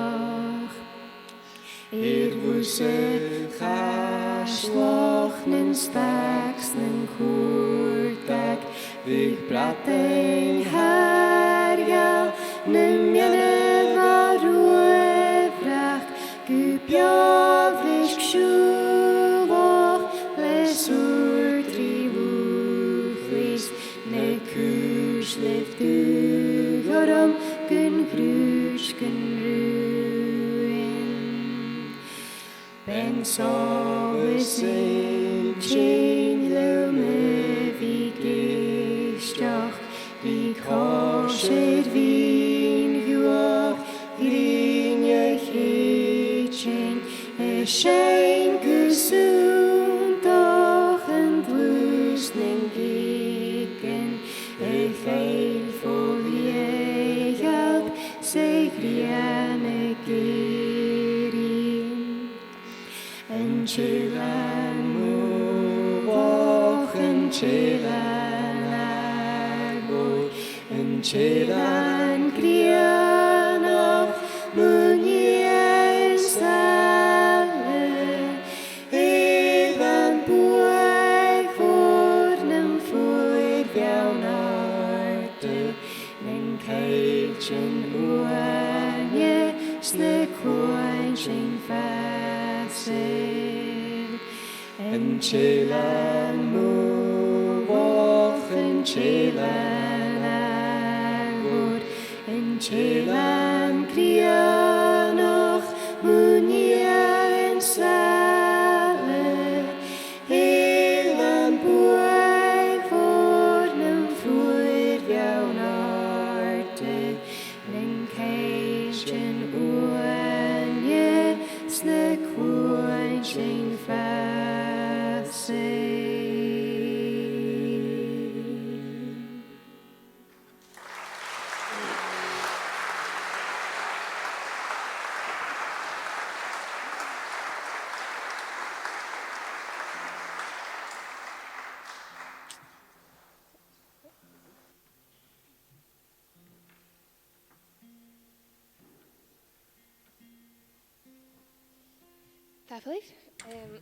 Air lusan Chaisleachd nan Stag 's nan Cuardaig, bhiodh bradain thar gheal nam meanbh-uabhrach, gu beò-bhreisg siùbhlach le sùrdraidh lùthchlis, na cuisleibh dubh ghorm gun chrùis gun rùin. Bean solas an t-seinn leam a bhith ag èisteachd ri còisir bhinn ghuach, grinn a' chèitein a' seinn gu sunndach an dlùths nan geugan a chaill fo leth-ghealb 's a' ghrian ag èirigh. An t-eilean mòr, an t-eilean àrmhòr, an t-eilean grianach, mu nighean saillte, eilean buadh mhòr nam fuair beann àrda, nan cailtean uaine 's na cluaintean fàsail. An t-eilean mòr, an t-eilean àrmhòr, an t-eilean grianach, mu nighean saillte, eilean buadh mhòr nam fuair beann àrda, nan cailtean uaine 's na cluaintean fàsail. Tapadh leibh. Em,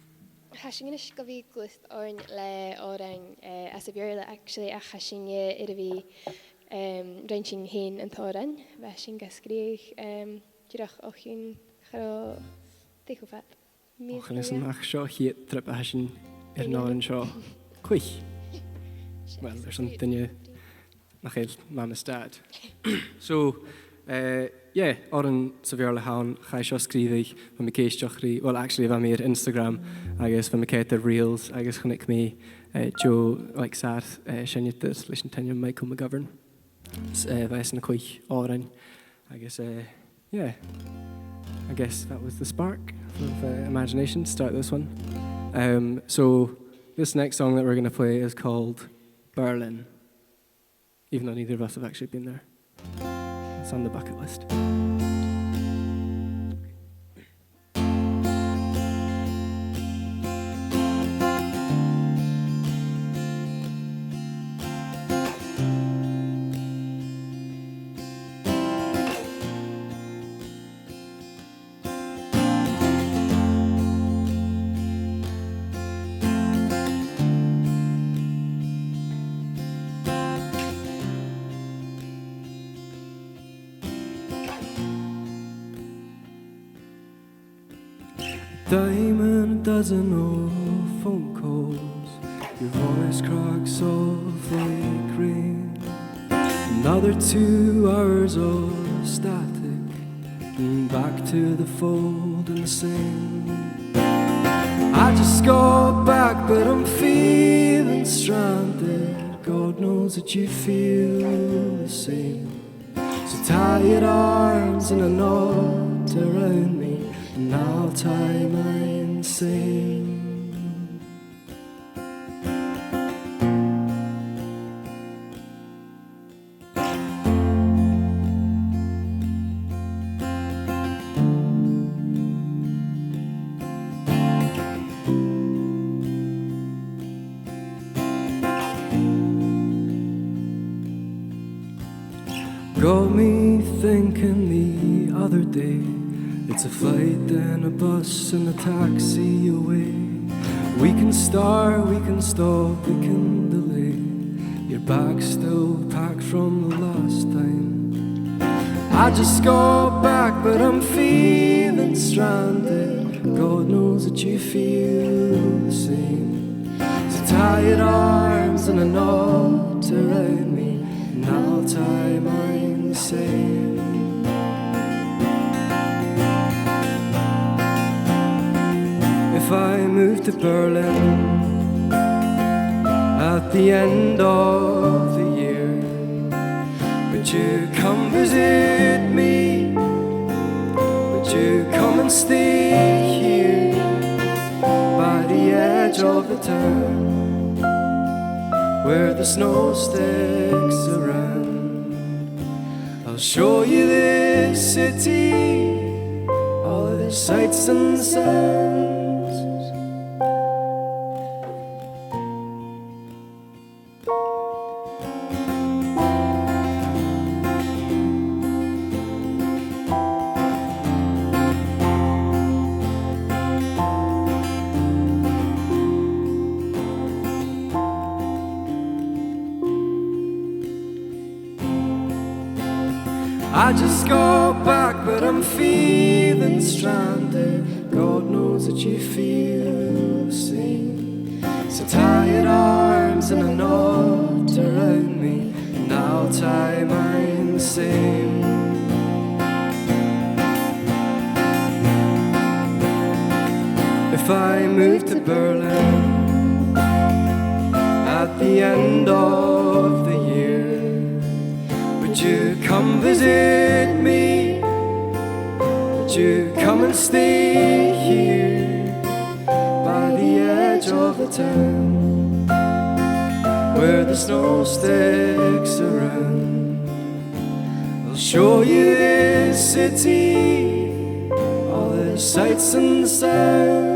tha sinn a-nis gu bhith a' gluasad oirnn le òran, eh, anns a' Bheurla, actually, ach tha sinn, eh, air a bhith, em, rinn sinn fhèin an t-òran. Bha sinn ga sgrìobhadh, em, dìreach o chionn, cha robh, dè cho fada. Mìos. Och, chan eil fhios agam, ach seo a' chiad trip a tha sinn air an òran seo. Cluich. Well, airson daoine nach eil mam is dad. So, eh, yeah, òran sa Bheurla a th' ann, chaidh seo sgrìobhadh, bha mi ag èisteachd ri, well, actually, bha mi air Instagram, agus bha mi a' coimhead air reels, agus chunnaic mi, eh, Joe, like, sàr, eh, seinneadair leis an t-ainm Michael McGovern. S-, eh, bha esan a' cluich òrain, agus, eh, yeah, I guess that was the spark of, uh, imagination to start this one. Um, so this next song that we're gonna play is called Berlin, even though neither of us have actually been there. It's on the bucket list. Time and a dozen of phone calls, your voice cracks off like rain. Another two hours of static, and back to the fold and the same. I just got back, but I'm feeling stranded. God knows that you feel the same. So tie your arms in a knot around me, and I'll tie mine same. Got me thinking the other day, it's a flight, then a bus, and a taxi away. We can start, we can stop, we can delay. Your bag's still packed from the last time. I just got back, but I'm feeling stranded. God knows that you feel the same. So tie your arms in a knot around me, and I'll tie mine same. If I move to Berlin at the end of the year, would you come visit me? Would you come and stay here by the edge of the town where the snow sticks around? I'll show you this city, all of the sights and sounds. I just got back, but I'm feeling stranded. God knows that you feel the same. So tie your arms in a knot around me, and I'll tie mine the same. If I move to Berlin at the end of the year, would you come visit me? Would you come and stay here by the edge of the town where the snow sticks around? I'll show you this city, all the sights and sounds.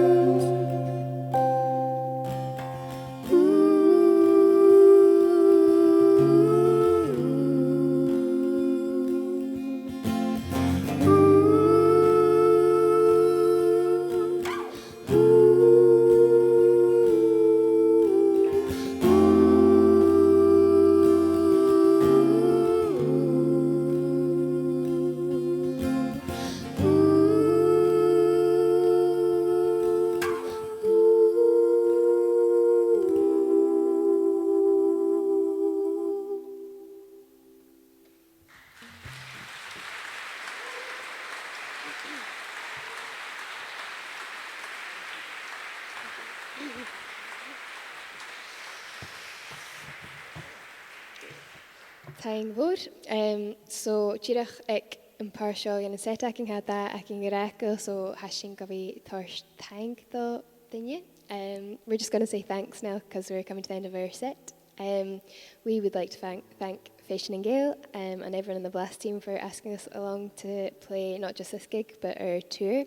Taing mhòr. Em, so, dìreach aig am pàirt seo dhen set againn, tha e againn gu ràdh, so tha sinn gu bhith toirt taing do dhaoine. Um, we're just gonna say thanks now 'cause we're coming to the end of our set. Um, we would like to thank, thank Fèisean nan Gàidheal, um, and everyone in the Blast team for asking us along to play not just this gig, but our tour.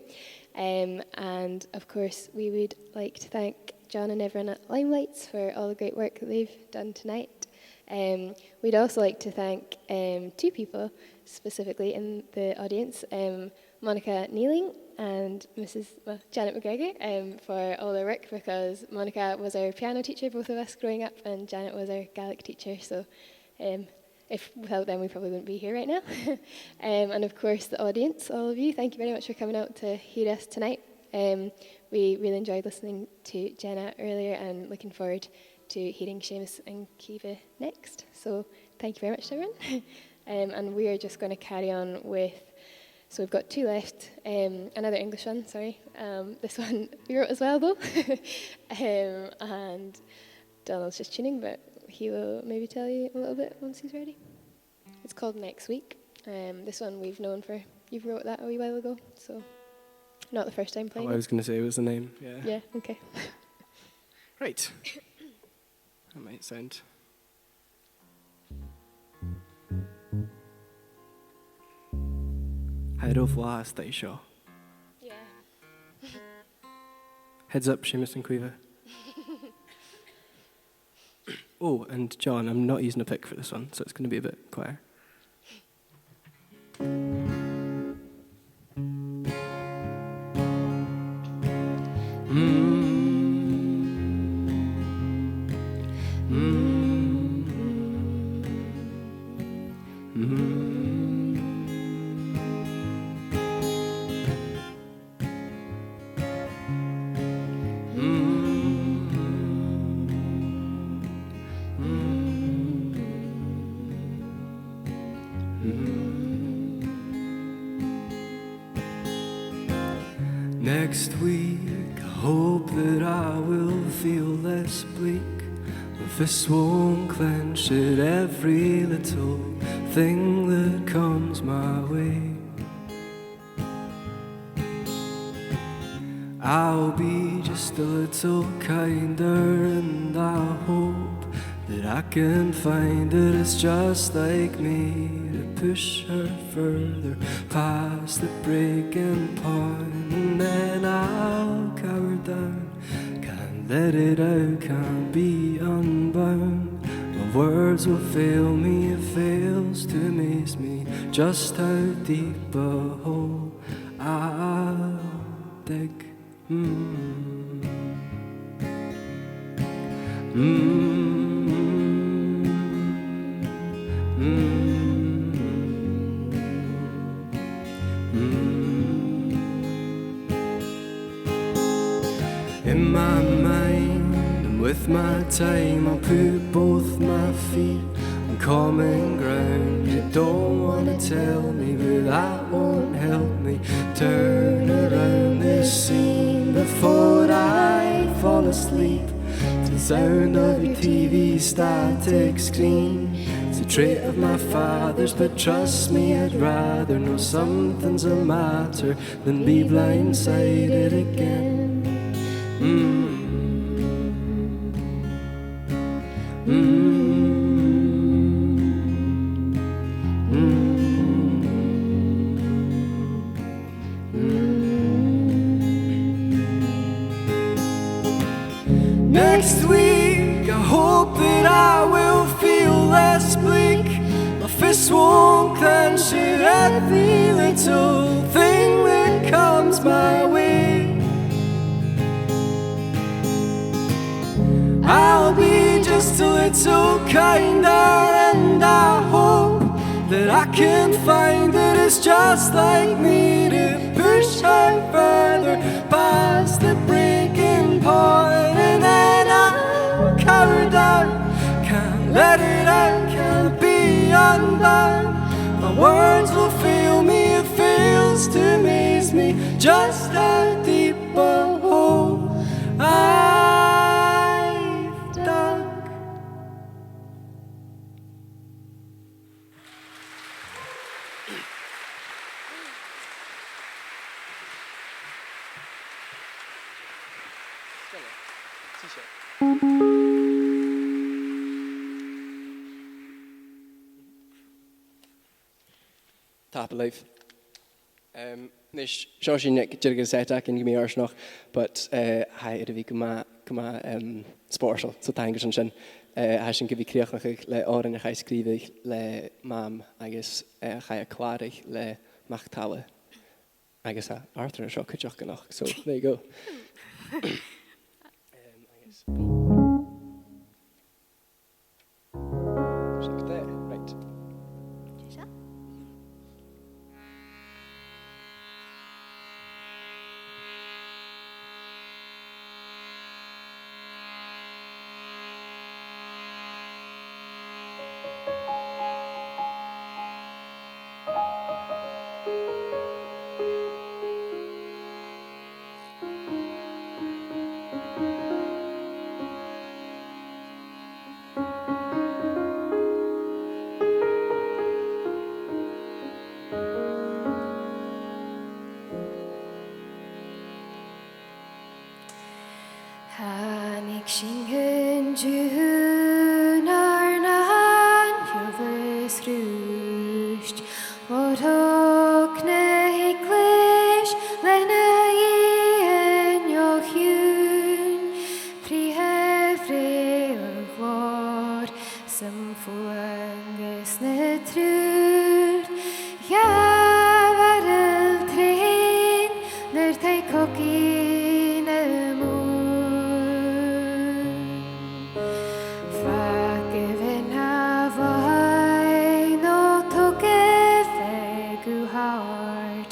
Um, and of course, we would like to thank John and everyone at Limelights for all the great work that they've done tonight. Um, we'd also like to thank, um, two people specifically in the audience. Um, Monica Neeling and Missus well, Janet McGregor, um, for all their work, because Monica was our piano teacher, both of us growing up, and Janet was our Gaelic teacher. So, um, if without them, we probably wouldn't be here right now. Um, and of course, the audience, all of you, thank you very much for coming out to hear us tonight. Um, we really enjoyed listening to Jenna earlier and looking forward to hearing Seamus and Caoimhe next. So thank you very much to everyone. Um, and we are just gonna carry on with, so we've got two left, um, another English one, sorry. Um, this one we wrote as well, though. Um, and Donald's just tuning, but he will maybe tell you a little bit once he's ready. It's called Next Week. Um, this one we've known for, you wrote that a wee while ago, so not the first time playing it. Oh, I was gonna say it was the name, yeah. Yeah, okay. Right. That might sound. Tha e ro bhlàth an-seo. Yeah. Heads up, Seamus and Caoimhe. Oh, and John, I'm not using a pick for this one, so it's gonna be a bit quieter. Next week, I hope that I will feel less bleak. My fists won't clench at every little thing that comes my way. I'll be just a little kinder, and I hope that I can find that it's just like me to push her further past the breaking point, and then I'll cower down. Can't let it out, can't be unbound. My words will fail me, it fails to amaze me just how deep a hole I'll dig. Mm. Mm. Mm. Mm. In my mind and with my time, I'll put both my feet on common ground. You don't wanna tell me, but that won't help me turn around this scene before I fall asleep to the sound of your T V static screen. It's a trait of my father's, but trust me, I'd rather know something's the matter than be blindsided again. Mm. Mm. Mm. Next week, I hope that I will feel less bleak. My fists won't clench at every little thing that comes my way. I'll be just a little kinder, and I hope that I can find that it's just like me to push her further past the breaking point, and then I'll cower down. Can't let it out, can't be undone. My words will fail me, it fails to amaze me just how deep a hole I've dug. Tapadh leibh. Um, a-nis, seo sinn aig deireadh an set againn gu mì-fhortanach, but, eh, tha e air a bhith gu math, gu math, um, spòrsail, so taing airson sin. Eh, tha sinn gu bhith a' crìochnachadh le òrain a chaidh sgrìobhadh le Mam agus, eh, a chaidh a chlàradh le Mac Talla. Agus tha Arthur an seo cuideachd a-nochd, so there you go. Um, agus Seo e, right. Thàinig sinn an-diugh nar n-aithneachadh is rùisgte, o thog na h-eaglais lena dhìon o chiùin, prìomh rè a ghlòir, 's am fulangas na triùir, ghabh ar n-aon trèan nuair tha cogaidh na mùn. Fàgaibh na bhàidh no togaibh feadh gu h-àrd,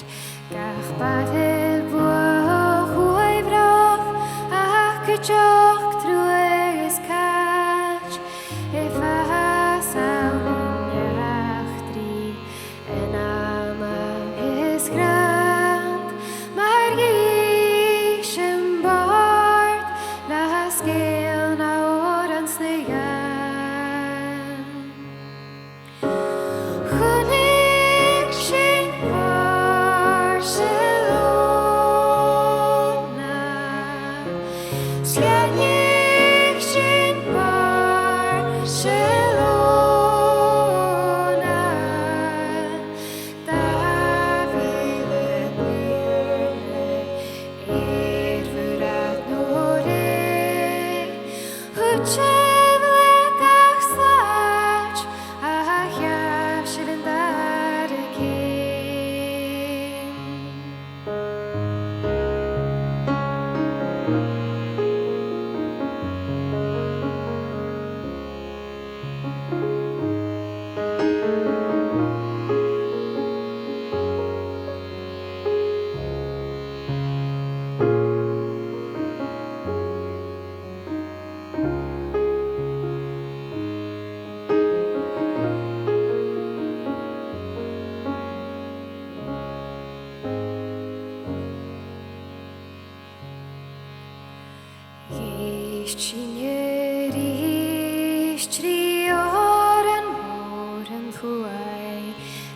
gach barail buaidh a chuaibh romhaibh, ach cuideachd truagh is càit, a' fàs ann an eachdraidh.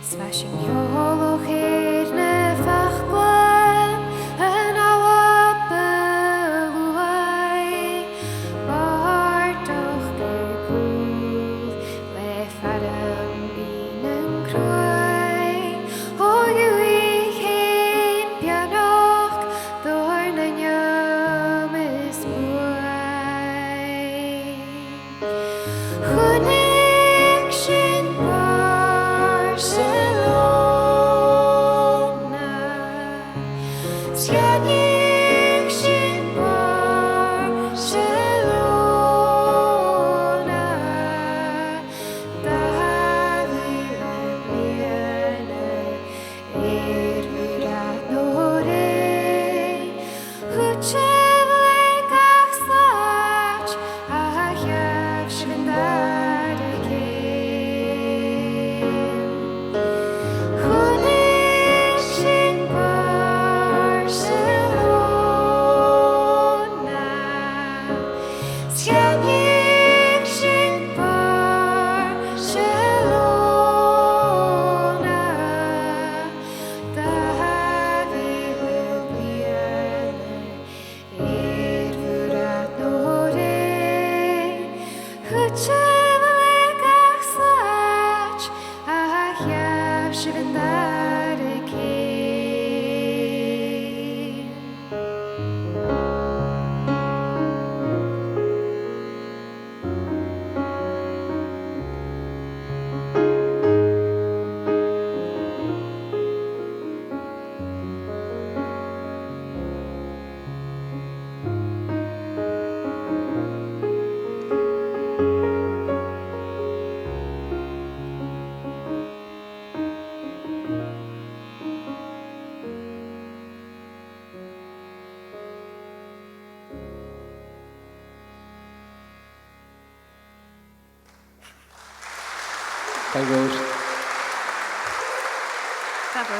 Is bha sinn eòlach air na faclan an Alba Nuadh, bàrdachd gu cùl le fairm binn an cruaidh, o dhùthaich fhèin beannachd dòrn an neamas buaidh. Chunnaic sinn Barcelona, cheannaich sinn Barcelona, dà mhìle bliadhna air Mhuir Rathneoraidh, thuiteadh le gach slàit, a gheibh sibh an dàrna ceum. Chunnaic sinn Barcelona, cheannaich sinn Barcelona, dà mhìle bliadhna air Mhuir Rathneoraidh, thuiteadh le gach slàit, a gheibh sibh an dàrna ceum. Thank you. Bravo.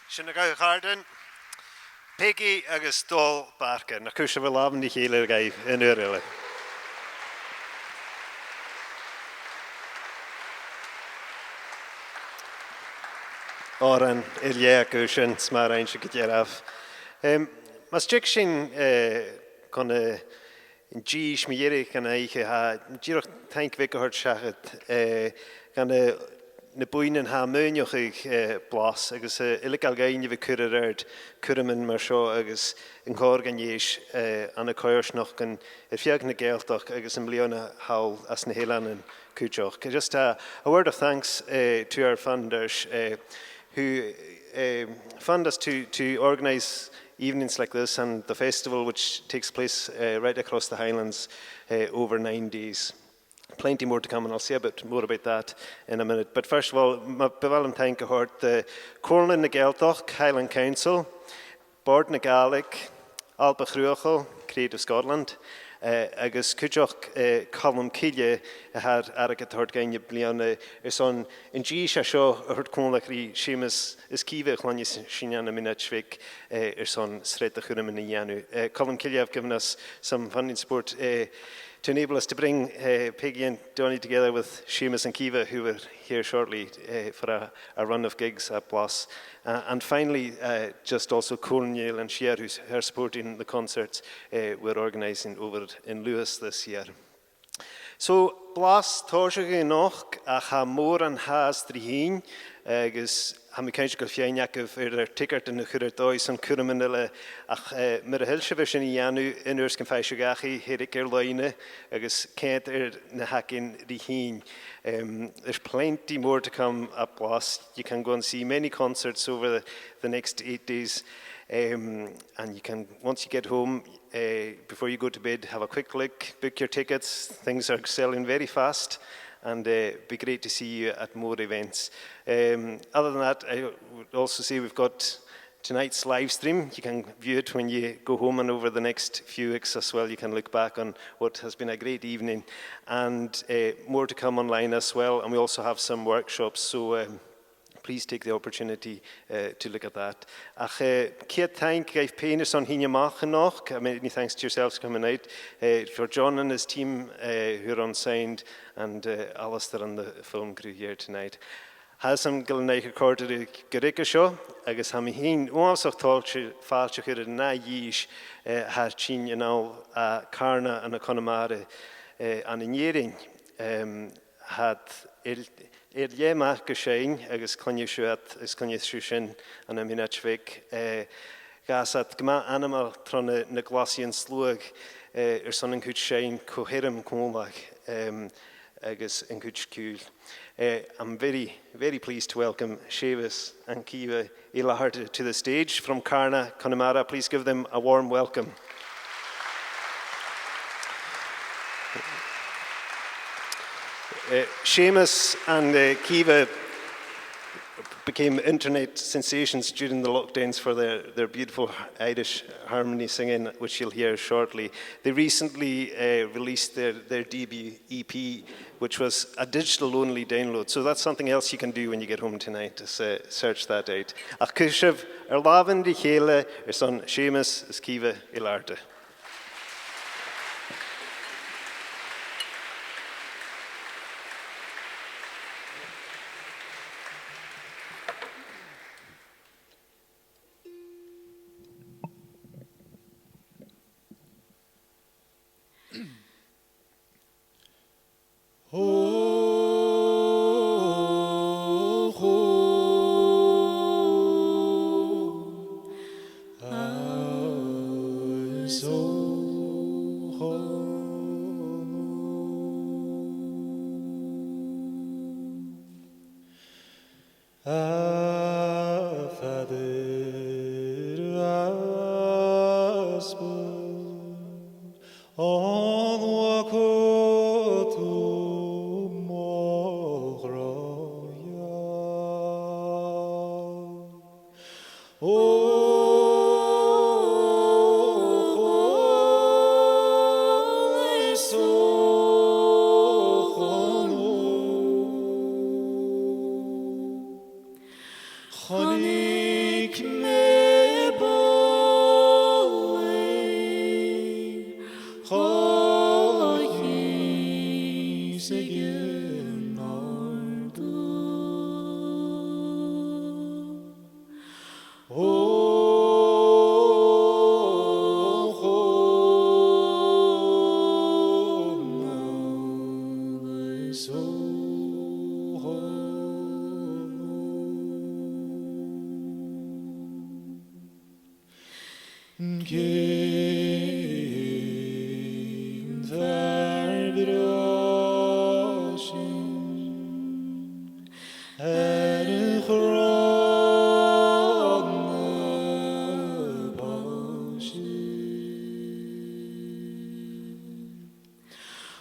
Sin agaibh, a chàirdean, Peigi agus Dòmhnall Barker. Nach cuir sibh ur làmhan ri chèile agaibh an uair eile. Òran air leth a tha sin, 's math a rinn sibh gu dearbh. Em, mus tig sinn, eh, chun, eh, an dithis mu dheireadh dhen oidhche, tha dìreach taing bheag a thoirt seachad, eh, dha na, na buidhnean a tha a' maoineachadh, eh, blas agus, eh, a' leigeil dhuinn a bhith a' cur air adhart cuirmean mar seo agus an còrr dhen fhèis, eh, ann an coimhearsnachdan air feadh na Gàidhealtachd agus am bliadhna thall anns na h-eileanan cuideachd. Just a, a word of thanks, eh, to our funders, eh, who, eh, fund us to, to organise evenings like this and the festival which takes place, eh, right across the Highlands, eh, over nine days. Plenty more to come, and I'll say a bit more about that in a minute. But first of all, ma-, bu mhath leam taing a thoirt do Chomhairle na Gàidhealtachd, Highland Council, Bòrd na Gàidhlig, Alba Chruthachail, Creative Scotland, eh, agus cuideachd, eh, Calum Cille, a tha air airgead a thoirt dhuinn am-bliadhna airson an dithis a tha seo a thoirt còmhla ri Seumas is Caoimhe a chluinneas sinn ann am mionaid bheag, eh, airson sreath de chuirmean a dhèanamh. Eh, Calum Cille have given us some funding support, eh, to enable us to bring, eh, Peigi and Donnie together with Seumas and Caoimhe, who were here shortly, eh, for a, a run of gigs at Blas. Uh, and finally, uh, just also Comhairle Nèill an Siar, who's here supporting the concerts, uh, we're organising over in Lewis this year. So, Blas, tòisichidh e a-nochd, ach tha mòran fhathast ri thighinn, agus tha mi cinnteach gu bheil feadhainn agaibh air ur tiogaid a chur air dòigh airson cuirmean eile, ach, eh, mura h-eil sibh air sin a dhèanamh, an uair 's gum faigh sibh dhachaigh, thèid air loidhne, agus coimhead air na th' againn ri thighinn. Um, there's plenty more to come at Blas. You can go and see many concerts over the, the next eight days. Um, and you can, once you get home, uh, before you go to bed, have a quick look, book your tickets. Things are selling very fast, and, uh, be great to see you at more events. Um, other than that, I would also say we've got tonight's live stream. You can view it when you go home, and over the next few weeks as well, you can look back on what has been a great evening. And uh, more to come online as well. And we also have some workshops, so um, please take the opportunity uh, to look at that. Ach uh, ceud taing dhuibh fhèin airson tighinn a-mach a-nochd. Uh, many thanks to yourselves for coming out. Uh, for John and his team uh, who are on sound, and uh, Alistair and the film crew here tonight. Tha fhios agam gu bheil an oidhche a' còrdadh gu ruige seo, agus tha mi fhìn uabhasach toilichte fàilte a chur air an ath dhithis a tha a' tighinn a-nall à Càrna ann an Conamara ann an Èirinn. Tha iad air leth math gu seinn agus cluinnidh sibh iad agus cluinnidh sibh sin ann am mionaid bheag. Dh'fhàs iad gu math ainmeil tro na glasaidhean sluaigh airson an cuid seinn cho tioram còmhla agus an cuid ciùil. Uh, I'm very, very pleased to welcome Seumas and Caoimhe Uillearda to the stage from Càrna, Connemara. Please give them a warm welcome. Uh, Seumas and uh, Caoimhe became internet sensations during the lockdowns for their, their beautiful Irish harmony singing, which you'll hear shortly. They recently uh, released their, their debut E P, which was a digital-only download. So that's something else you can do when you get home tonight, is uh, search that out. Ach cuiribh ur làmhan ri chèile airson Seumas is Caoimhe Uillearda. A Phàdair, a Spòr, an uair a chuir thu mo chroit. O, chòmhla is o, chòmhla. Chunnaic mi balaich, chòmhla is a' ghiùlan àrda. O, chòmhla is o, chòmhla. Cén fhear bhreá sin air a' chrann na pàisir.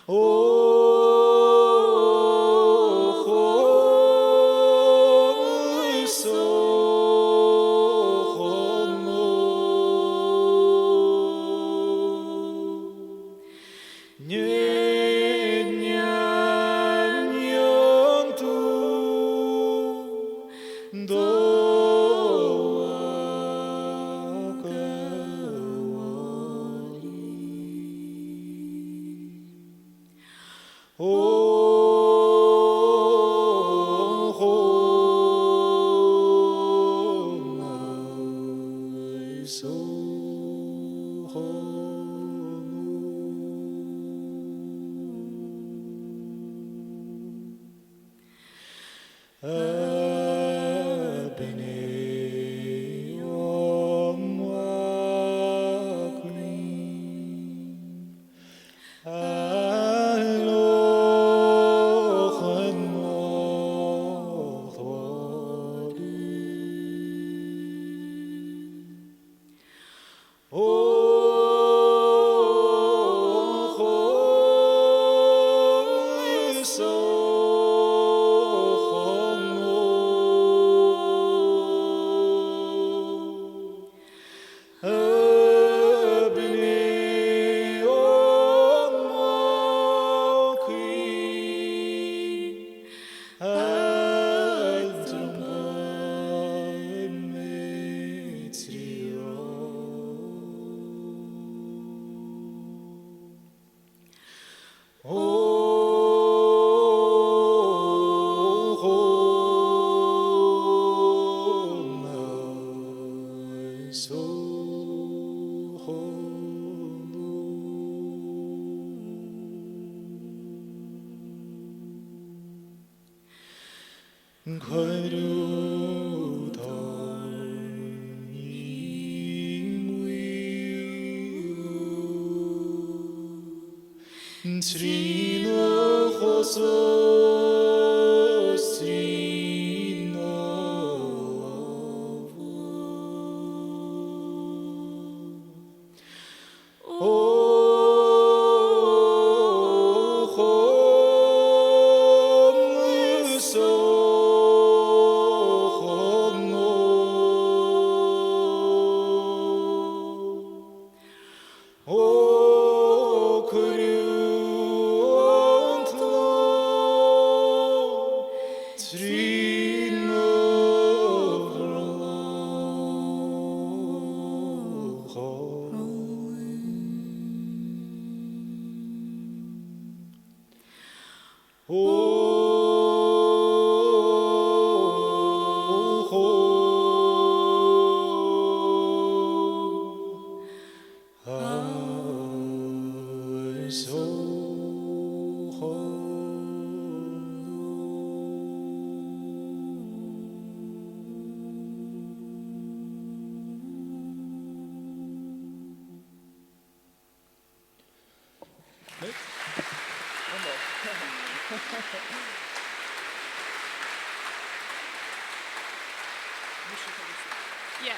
O, chòmhla is o, chòmhla. Nì, nì, nì thu do a' chomhairle. O, chòmhla is o, chòmhla. A Bheinn-eigh, o mo chloinn, a lochan mo chòmhraidh. O, chòmhla is o, chòmhla. Yeah.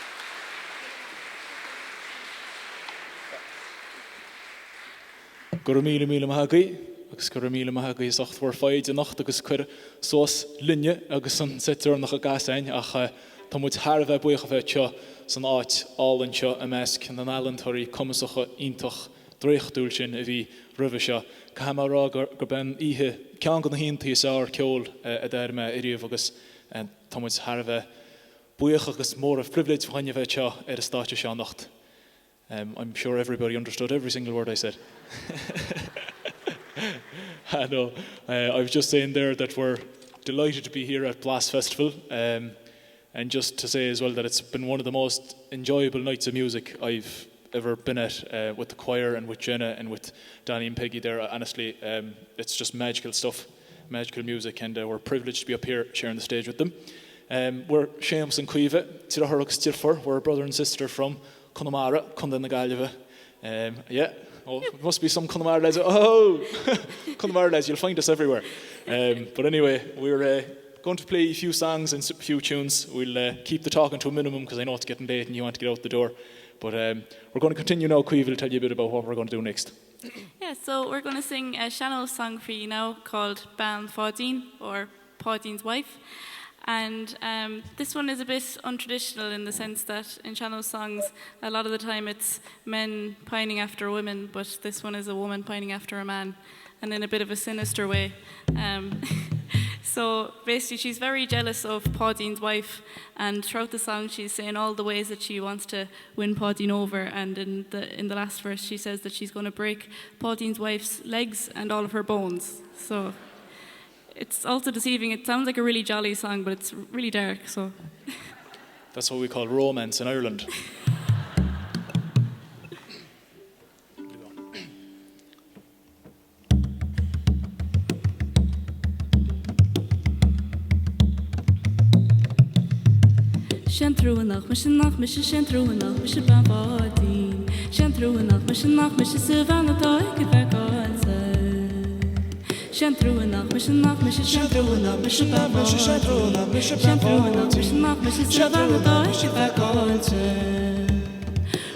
Gu robh mìle, mìle math agaibh, agus gu robh mìle math agaibh a-nis airson a bhith a' faighinn a-nochd agus a' cur suas linne agus an t-seirbheis a' gabhail, ach, eh, tha muid thar a bheith buíoch a bhith seo san àite àlainn seo am measg nan ealaíontóirí comasach iontach draoidheil sin a bhith roimhe seo. Caithfidh mi a ràdh gur, gum b' e an oidhche ceann de na h-oidhcheannan as fheàrr ceòl, eh, a d'fhuair mi a-riamh agus, eh, tha muid thar a bheith buíoch agus mòr, a' phribhléid a bh' againn a bhith seo air an stèidse seo a-nochd. Um, I'm sure everybody understood every single word I said. I know. Uh, I was just saying there that we're delighted to be here at Blas Festival, um, and just to say as well that it's been one of the most enjoyable nights of music I've ever been at, uh, with the choir and with Jenna and with Danny and Peggy there. Honestly, um, it's just magical stuff, magical music, and, uh, we're privileged to be up here sharing the stage with them. Um, we're Seumas and Caoimhe, Tiriodh agus Diarmad, we're a brother and sister from Conamara, Contae na Gaillimhe. Um, yeah. Oh, it must be some Connemara lads. Oh, Connemara lads, you'll find us everywhere. Um, but anyway, we're, uh, going to play a few songs and a few tunes. We'll, uh, keep the talking to a minimum 'cause I know it's getting late and you want to get out the door. But, um, we're going to continue now. Caoimhe will tell you a bit about what we're going to do next. Yeah, so we're going to sing a sean-nòs song for you now called Bean Phàidín, or Pàidín's Wife. And, um, this one is a bit untraditional in the sense that in sean-nòs songs, a lot of the time it's men pining after women, but this one is a woman pining after a man, and in a bit of a sinister way. Um, so basically, she's very jealous of Pàidín's wife, and throughout the song, she's saying all the ways that she wants to win Pàidín over. And in the, in the last verse, she says that she's gonna break Pàidín's wife's legs and all of her bones. So it's also deceiving. It sounds like a really jolly song, but it's really dark, so. That's what we call romance in Ireland. Seann Truagh nach mise, nach mise, Seann Truagh nach mise, Bean Phàidín. Seann Truagh nach mise, nach mise, 's e a' bhean a tha aig a' bheag àilte. Seann Truagh nach mise, nach mise, Seann Truagh nach mise, Bean Phàidín. Seann Truagh nach mise, nach mise, 's e a' bhean a tha aig a' bheag àilte.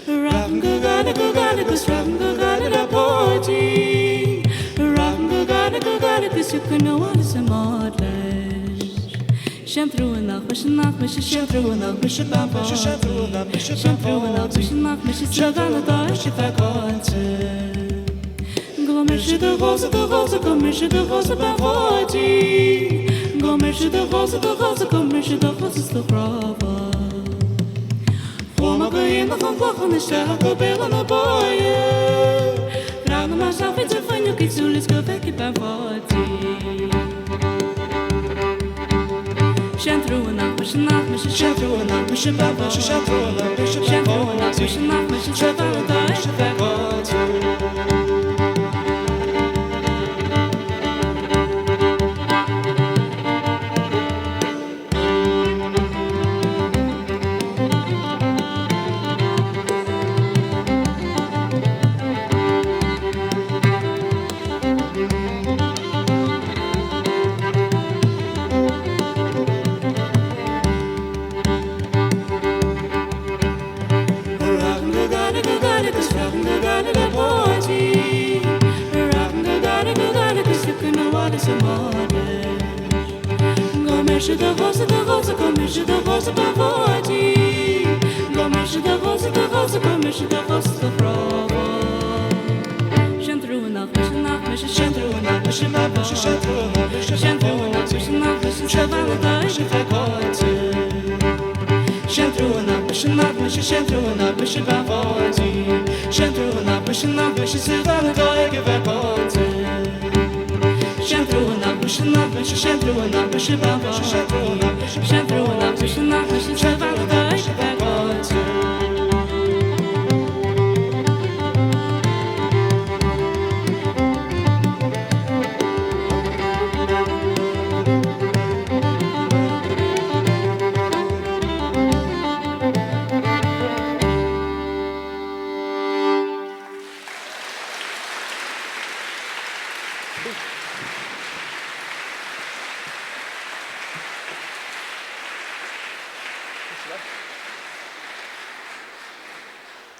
Rachainn gu Gàidhlig, gu Gàidhlig, agus rachainn gu Gàidhlig le Pàidín. Rachainn gu Gàidhlig, gu Gàidhlig, agus thigeadh an uair sin a-mach leis. Seann Truagh nach mise, nach mise, Seann Truagh nach mise, Bean Phàidín. Seann Truagh nach mise, nach mise, 's e a' bhean a tha aig a' bheag àilte. Gabh mise do dhòlas, do dhòlas, gabh mise do dhòlas, Bean Phàidín. Gabh mise do dhòlas, do dhòlas, gabh mise do dhòlas, do chràbhach. Chuala mi gu h-ìomhaigh an cloch a-nis, tha e gu bheil na bàidh. Rinn mi Sean Truanach, mise nach, mise Sean Truanach, mise Baba. Sean Truanach, mise nach, mise Sean Truanach, mise Baba. Go mise do bhosa, do bhosa, go mise do bhosa, do bhosa. Go mise do bhosa, do bhosa, go mise do bhosa, do bhròbha. Sean Truanach, mise nach, mise Sean Truanach, mise Baba. Sean Truanach, mise nach, mise Sean Truanach, mise Baba. Sean Truanach, mise nach, mise Sean Truanach, mise Baba. Sean Truanach, mise nach, mise Sean Truanach, mise Baba. Sean Truanach, mise nach, mise Sean Truanach, mise Baba. Sean Truanach, mise nach, mise Sean Truanach, mise Baba.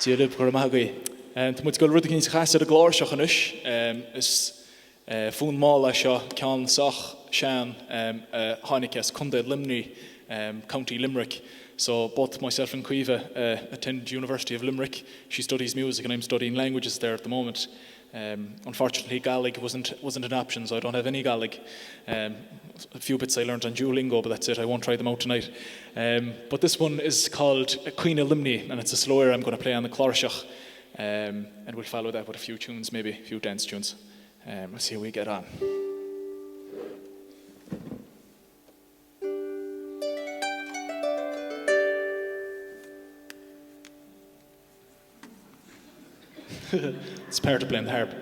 Dìreach gu math agaibh. Em, tá muid ag dul rudeigin a chasadh air a' ghlòraiseach a-nis. Em, is, eh, fon mhàla seo, ceann sach sean, em, eh, tháinig às Contae Luimnigh, em, County Limerick. So both myself and Caoimhe, eh, attend University of Limerick. She studies music and I'm studying languages there at the moment. Um, unfortunately, Gaelic wasn't, wasn't an option, so I don't have any Gaelic. Um, a few bits I learned on Duolingo, but that's it. I won't try them out tonight. Um, but this one is called Cuimhne Luimnigh, and it's a slower I'm gonna play on the clàraiseach. Um, and we'll follow that with a few tunes, maybe a few dance tunes. Um, we'll see how we get on. It's part of playing the harp.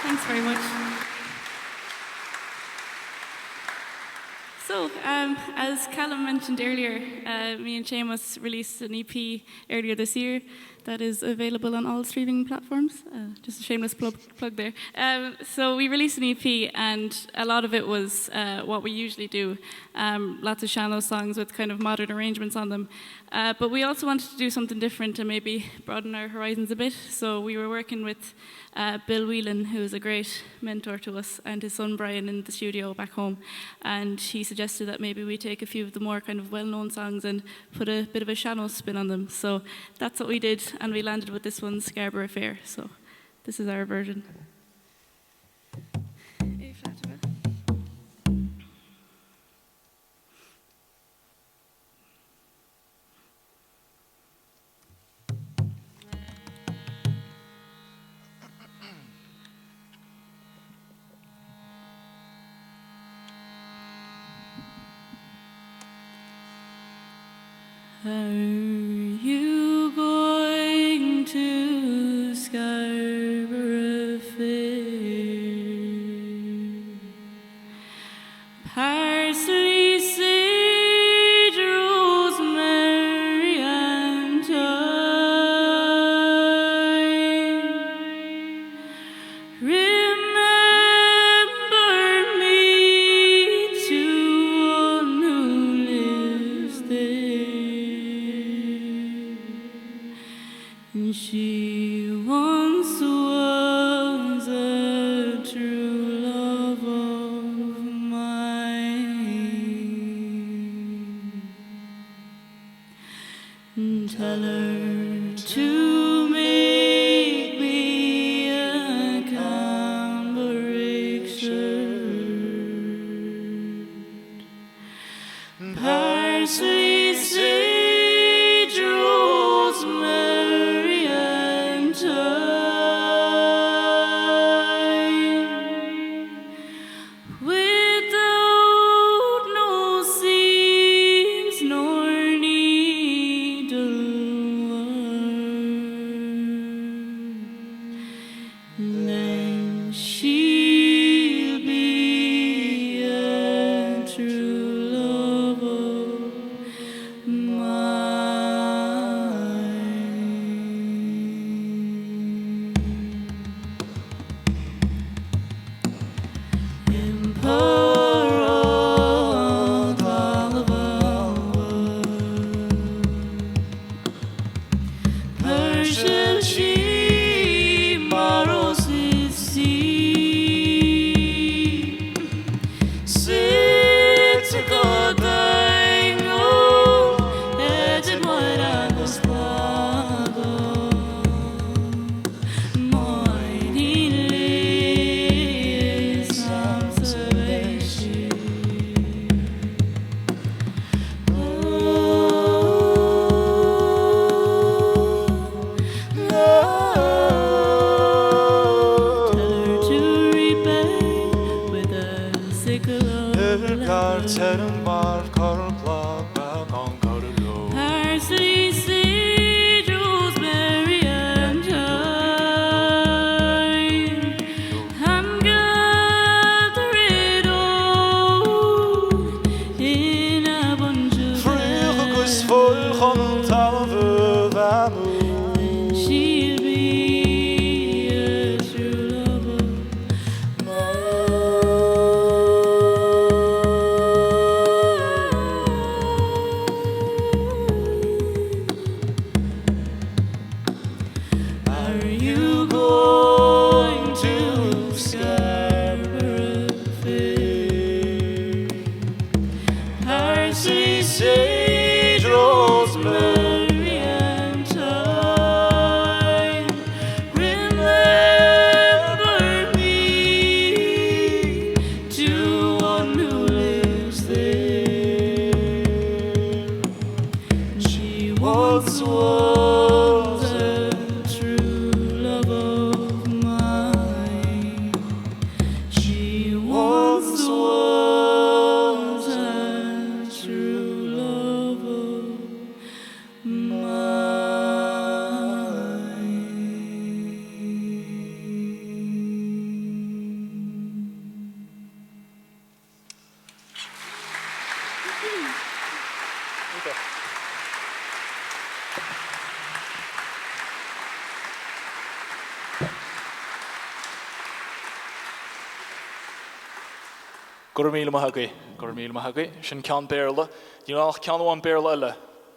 Thanks very much. So, um, as Calum mentioned earlier, uh, me and Seamus released an E P earlier this year that is available on all streaming platforms. Uh, just a shameless plug, plug there. Um, so we released an E P, and a lot of it was, uh, what we usually do, um, lots of sean-nós songs with kind of modern arrangements on them. Uh, but we also wanted to do something different and maybe broaden our horizons a bit. So we were working with, uh, Bill Whelan, who is a great mentor to us, and his son Brian in the studio back home. And he suggested that maybe we take a few of the more kind of well-known songs and put a bit of a sean-nós spin on them. So that's what we did, and we landed with this one, Scarborough Fair. So this is our version. Are you going to Scarborough Fair? Parsley, sage, rosemary and thyme. Remember me to one who lives there. She once was a true love of mine. Tell her to make me a Are you going to Scarborough Fair? Parsley, sage, rosemary, and thyme. Remember me to one who lives there. She once was a true love of mine. She once was a true love of mine. Go raibh míle maith agaibh, go raibh míle maith agaibh. Sin ceann Beurla. Nì mi ach ceann amháin Beurla eile,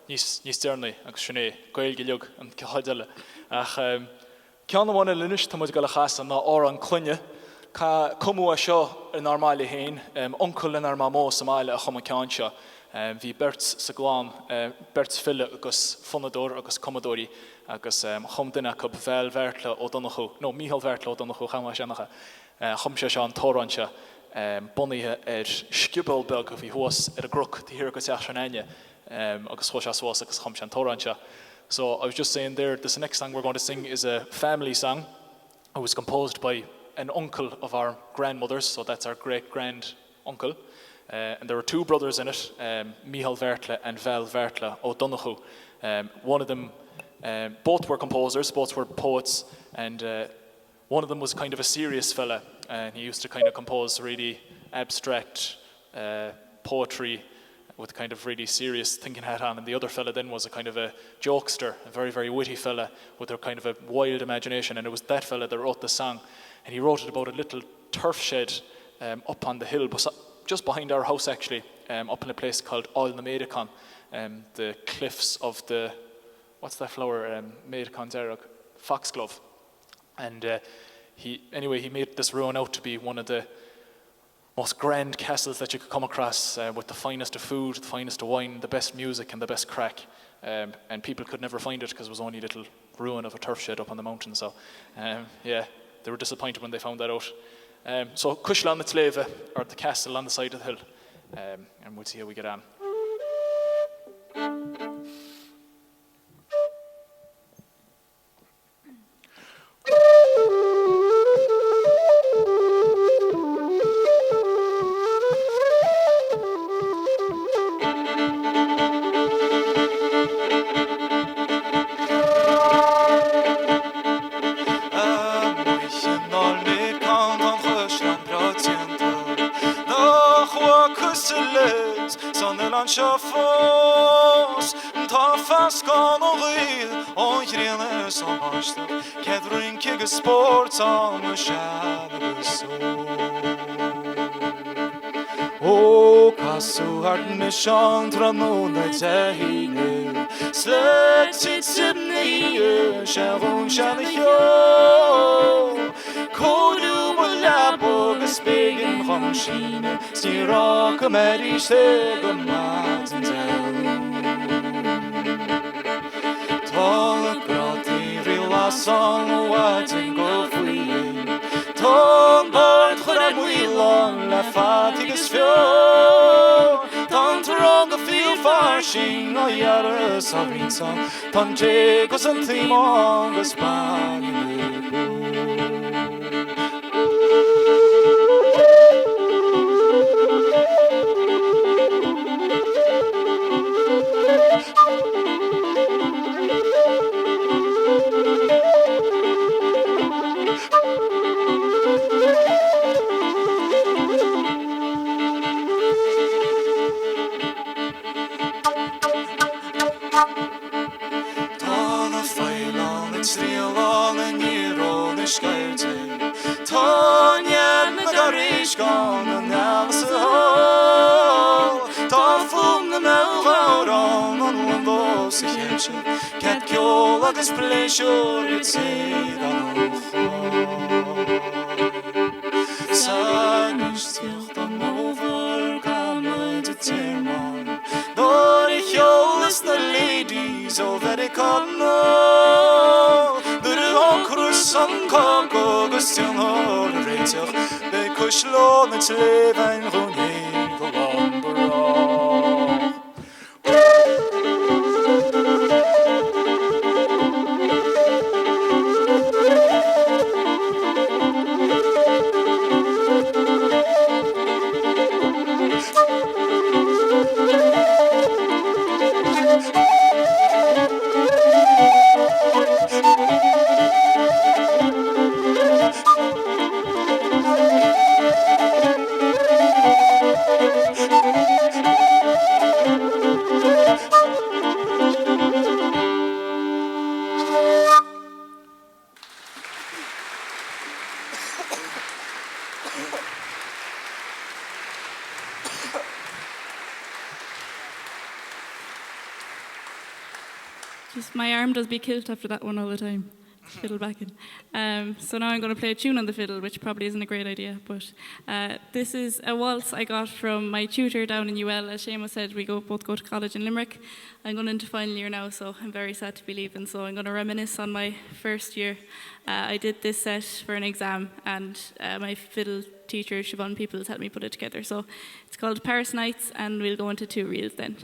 níos, níos deireanaí, agus sin é, Gaeilge uilig an ceann eile. Ach, ehm, ceann amháin eile a-nis, tá muid ag dul a chasadh, ná Òran Cloinne. Cha cumadh e seo ann ar maille fhèin, em, uncail lenár mamó sa mbaile a chum an ceann seo. Em, bhí beirt sa gclann, eh, beirt file agus fonnadóir agus cumadóirí, agus, em, chum duine acu, Bheal Bheartla Ó Donnchú, no, Micheál Bheartla Ó Donnchú, chan e sin ach, eh, chum sé seo an t-òran seo, em, bunaithe air sgioból beag a bhí shuas air a' ghruag taobh thiar gu teach Seán Fhainne, em, agus chuaidh sé suas agus chum sé an t-òran seo. So I was just saying there, this next song we're going to sing is a family song. It was composed by an uncle of our grandmother's, so that's our great-grand-uncle. Uh, and there were two brothers in it, um, Micheál Bheartla and Bheal Bheartla Ó Donnchú. Um, one of them, um, both were composers, both were poets, and, uh, one of them was kind of a serious fella, and he used to kind of compose really abstract, uh, poetry with kind of really serious thinking hat on, and the other fella then was a kind of a jokester, a very, very witty fella with a kind of a wild imagination, and it was that fella that wrote the song, and he wrote it about a little turf shed, um, up on the hill, bes-, just behind our house actually, um, up in a place called Àill na Mèiriceán, um, the cliffs of the, what's that flower, um, Mèiriceán Dearg? Foxglove. And, uh, he, anyway, he made this ruin out to be one of the most grand castles that you could come across, uh, with the finest of food, the finest of wine, the best music and the best crack. Um, and people could never find it 'cause it was only a little ruin of a turf shed up on the mountain. So, um, yeah, they were disappointed when they found that out. Um, so, Cuisleán na Slèibhe, or the castle on the side of the hill. Um, and we'll see how we get on. Amuigh ann an Àill Mèiriceán, tha an cuisleán breá tionndadh. Nach fhuair cus a leas san eilean seo fós, an t-àm fàs gan a' ghaoth, ón ghrian is ón bhàisteach, cead rince agus spòrs ann an sealladh is sòr. Ò, casadh thart mise an tráthnóna na Dé hAoine, slèite timcheall na h-aoigheachd, 's e dhùin sean a' cheò. Còmhla ri mo leaba agus beagan chum sìne, 's nì ràca mé ris e gu math an-diugh. Tha na gradaim ri lasadh an uaireadair gu fuaigheal. Tha am bàrd a' cur air muileann le fàilte agus feòil. Tha an t-sròn gu fial farsaing a' gearradh sàr-inntinn. Tha an tè gus an t-ìm agus bàirn na bùth. Tha na faoileann a' triall ann an iar-òr na sgeirt. Tha an earna gar èisg ann an ealas a' thoil. Tha fuaim na n-amhghàir ann an lùndas a' cheirt. Cead ceòl agus pleisear ri taobh San còcaireachd agus tionndadh na réiteach, beidh cuislean na tìre fhèin gun èigheach gu làn bràth. Just my arm does be kilt after that one all the time. Fiddle back in. Um, so now I'm gonna play a tune on the fiddle, which probably isn't a great idea, but, uh, this is a waltz I got from my tutor down in U L. As Seamus said, we go, both go to college in Limerick. I'm going into final year now, so I'm very sad to be leaving. So I'm gonna reminisce on my first year. Uh, I did this set for an exam, and, uh, my fiddle teacher, Siobhan Peoples, helped me put it together. So it's called Paris Nights, and we'll go into two reels then.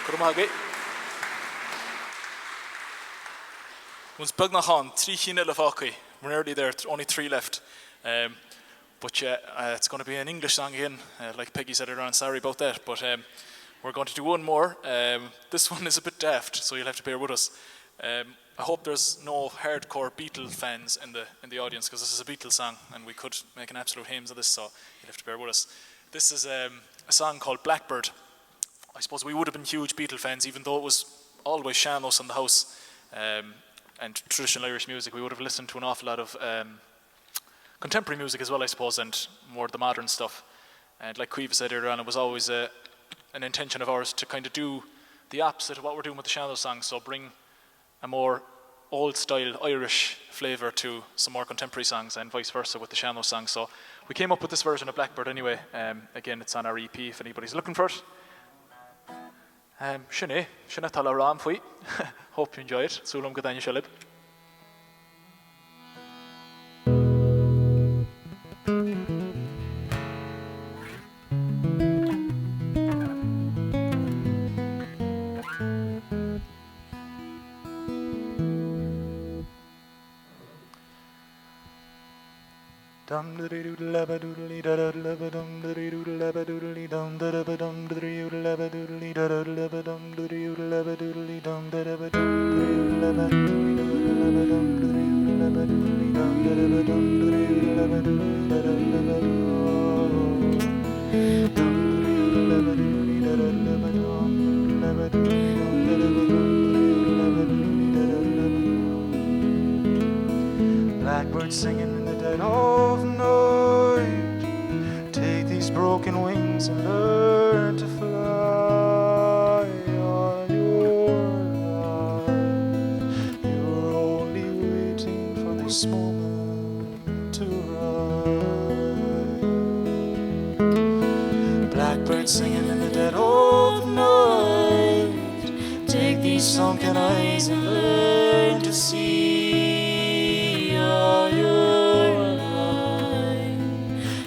Coma agaibh. Once beagnach ann, trì cinn eile fàgail. We're nearly there, th-, only three left. Um, but yeah, uh, it's gonna be an English song again, uh, like Peggy said earlier on, sorry about that, but, um, we're going to do one more. Um, this one is a bit daft, so you'll have to bear with us. Um, I hope there's no hardcore Beatles fans in the, in the audience, 'cause this is a Beatles song, and we could make an absolute hames of this, so you'll have to bear with us. This is, um, a song called Blackbird. I suppose we would have been huge Beatles fans, even though it was always sean-nós in the house, um, and traditional Irish music. We would have listened to an awful lot of, um, contemporary music as well, I suppose, and more of the modern stuff. And like Caoimhe said earlier on, it was always a, an intention of ours to kind of do the opposite of what we're doing with the sean-nós songs, so bring a more old-style Irish flavour to some more contemporary songs and vice versa with the sean-nós songs. So we came up with this version of Blackbird anyway. Um, again, it's on our E P if anybody's looking for it. Um, sin e, sin an t-ainm a th' air an t-sreath. Hope you enjoy it. Saoilidh mi gun do dh'aithnicheas sibh e. Blackbird singing in the dead of night. Take these broken wings and learn to fly all your life. You're only waiting for this moment to rise. Blackbird singing in the dead of night. Take these sunken eyes and learn to see all your life.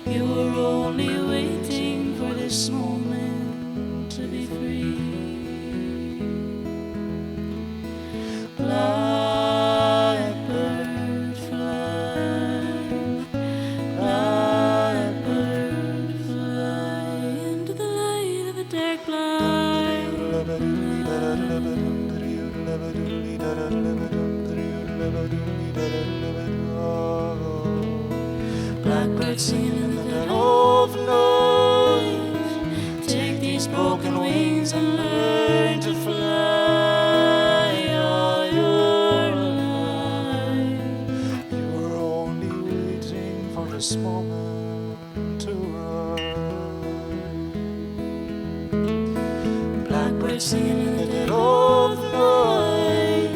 You're only waiting for this moment to be free. Blackbird fly, blackbird fly into the light of a dark black. Blackbird singing in the dead of night. Take these broken wings and learn to fly all your life. You were only waiting for this moment to rise. Blackbird singing in the dead of night.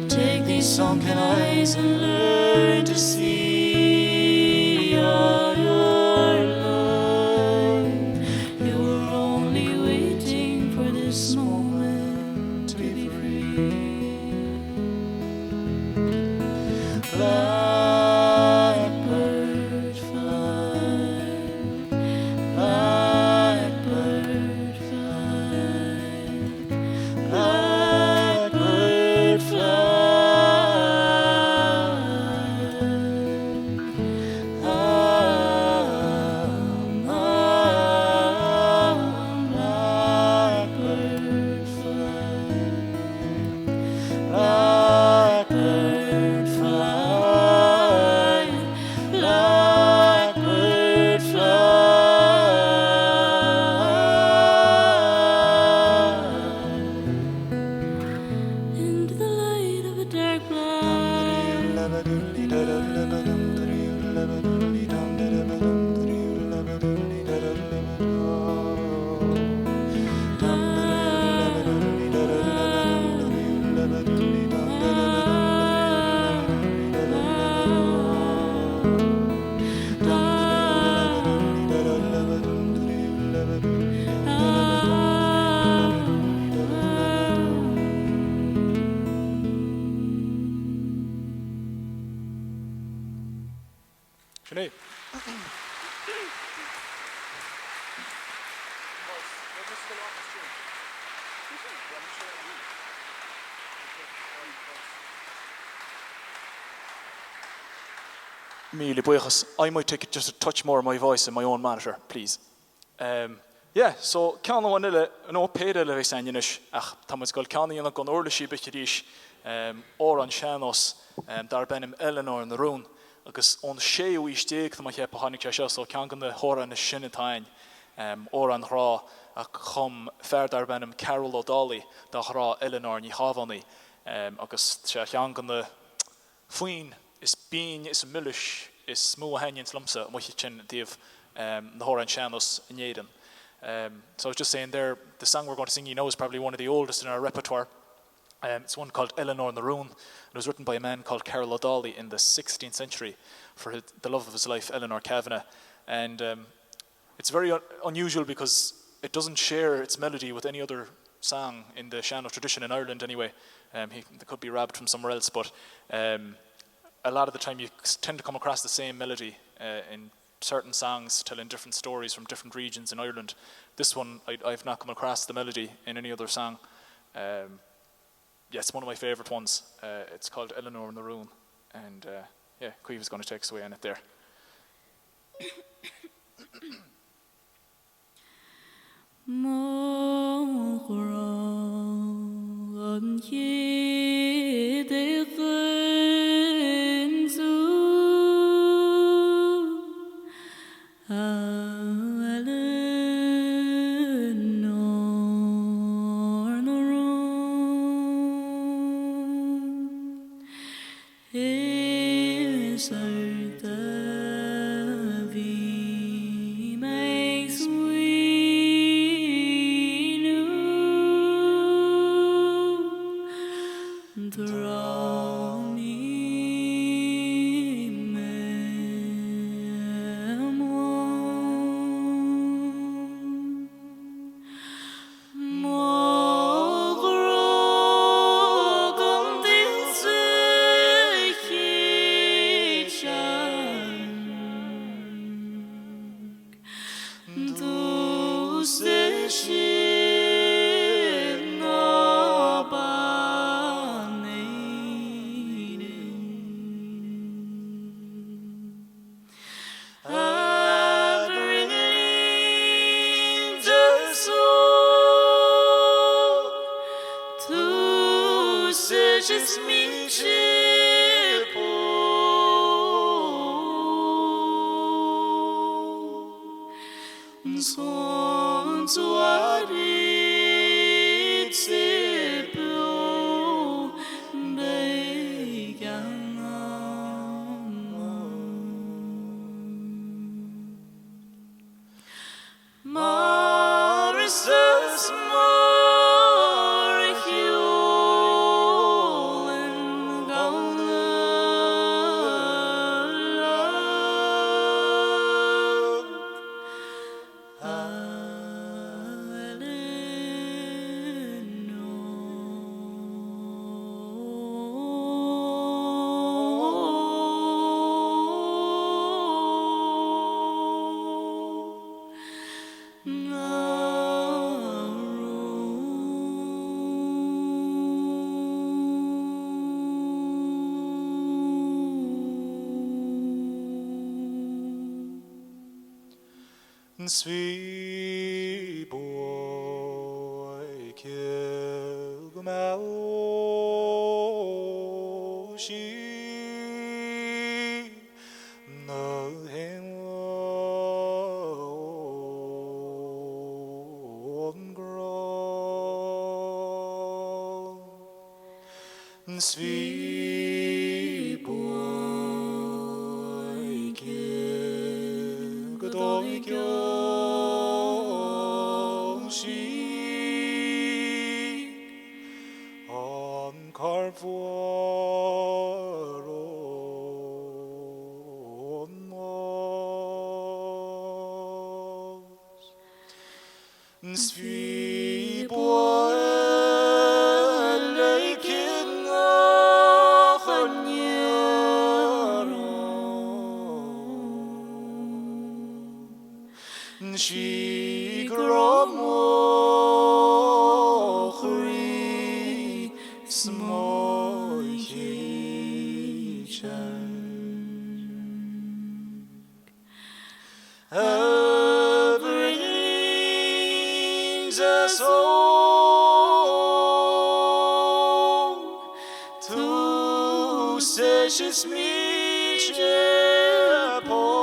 Take these sunken eyes and learn to see all your life. You were only waiting for this moment to be free. Blackbird fly, blackbird fly, blackbird fly. Ah, ah, blackbird fly, blackbird fly, blackbird fly. Into the light of a dark black. Sin e. Mìle buíochas. I might take it just a touch more of my voice in my own monitor, please. Um, yeah, so ceann amháin eile, no, pàirt eile a bhios againn a-nis, ach tha mi a' dol ceann a dhèanamh gun uirlisibh a bhith a-rithist, um, òran sean-nòis, um, darb ainm Eileanor na Rùin, agus ón séú aois deug, tha mi a' cheap, a thàinig e seo, so ceann de na h-òrain as sine a th' ann, um, òran ghràidh, a chum fear darb ainm Carol O'Dolly dha ghràidh Eileanor NicDhòmhnaill, um, agus 's e ceann de na fuinn is binn is milis is motha a th' ann leamsa, a-muigh an sin, a thaobh, um, na h-òran sean-nòis in Èirinn. Um, so I was just saying there, the song we're going to sing you now is probably one of the oldest in our repertoire. Um, it's one called Eileanor na Rùin, and it was written by a man called Carol O'Dolly in the sixteenth century for his, the love of his life, Eleanor Kavanagh. And, um, it's very un-, unusual because it doesn't share its melody with any other song in the sean-nòis tradition in Ireland anyway. Um, he, they could be robbed from somewhere else, but, um, a lot of the time you s-, tend to come across the same melody, uh, in certain songs telling different stories from different regions in Ireland. This one, I, I've not come across the melody in any other song. Um, yeah, it's one of my favourite ones. Uh, it's called Eileanor na Rùin, and, uh, yeah, Caoimhe is gonna take us away on it there. Mo ghràdh an ceudna sùil, Eileanor na Rùin. Is ort a bhith mi a' smaoineachadh, tro m' ìm mhòr. Mo ghràdh an t-saoghal a' tighinn, thusa sin na b' ann fhèin. Ath-ghrinn linn-sa, thusa is mise beò. Sgòth tu a-rithist beò beag ann. Mar as mòr a' chiùil an gabh leat. An slighe buaice gu mall sibh na h-aon gràdh. An slighe buaice gu dòigheil sibh an càrn mhòr ò mòr. Is bhith buail le cinnteach an iarraidh, an sìth gràmach Jesus, oh, tu seiseas mìltean pòl.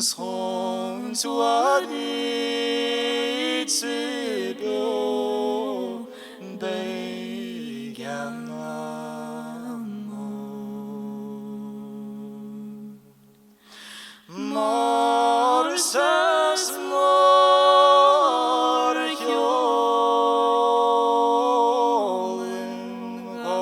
Sgòin tu a dhìth sa bheò beag ann. Mar sas mar a cheòlainn ann an làmh.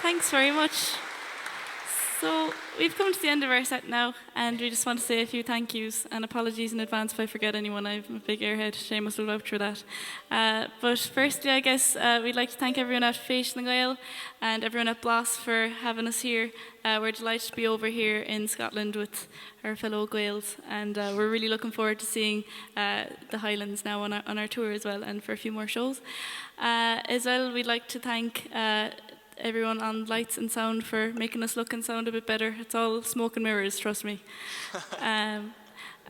Thanks very much. So, we've come to the end of our set now, and we just want to say a few thank yous and apologies in advance if I forget anyone. I'm a big airhead, Seamus will vouch for that. Uh, but firstly, I guess, uh, we'd like to thank everyone at Fèis nan Gàidheal and everyone at Blas for having us here. Uh, we're delighted to be over here in Scotland with our fellow Gaels, and, uh, we're really looking forward to seeing, uh, the Highlands now on our, on our tour as well, and for a few more shows. Uh, as well, we'd like to thank, uh, everyone on lights and sound for making us look and sound a bit better. It's all smoke and mirrors, trust me. Um,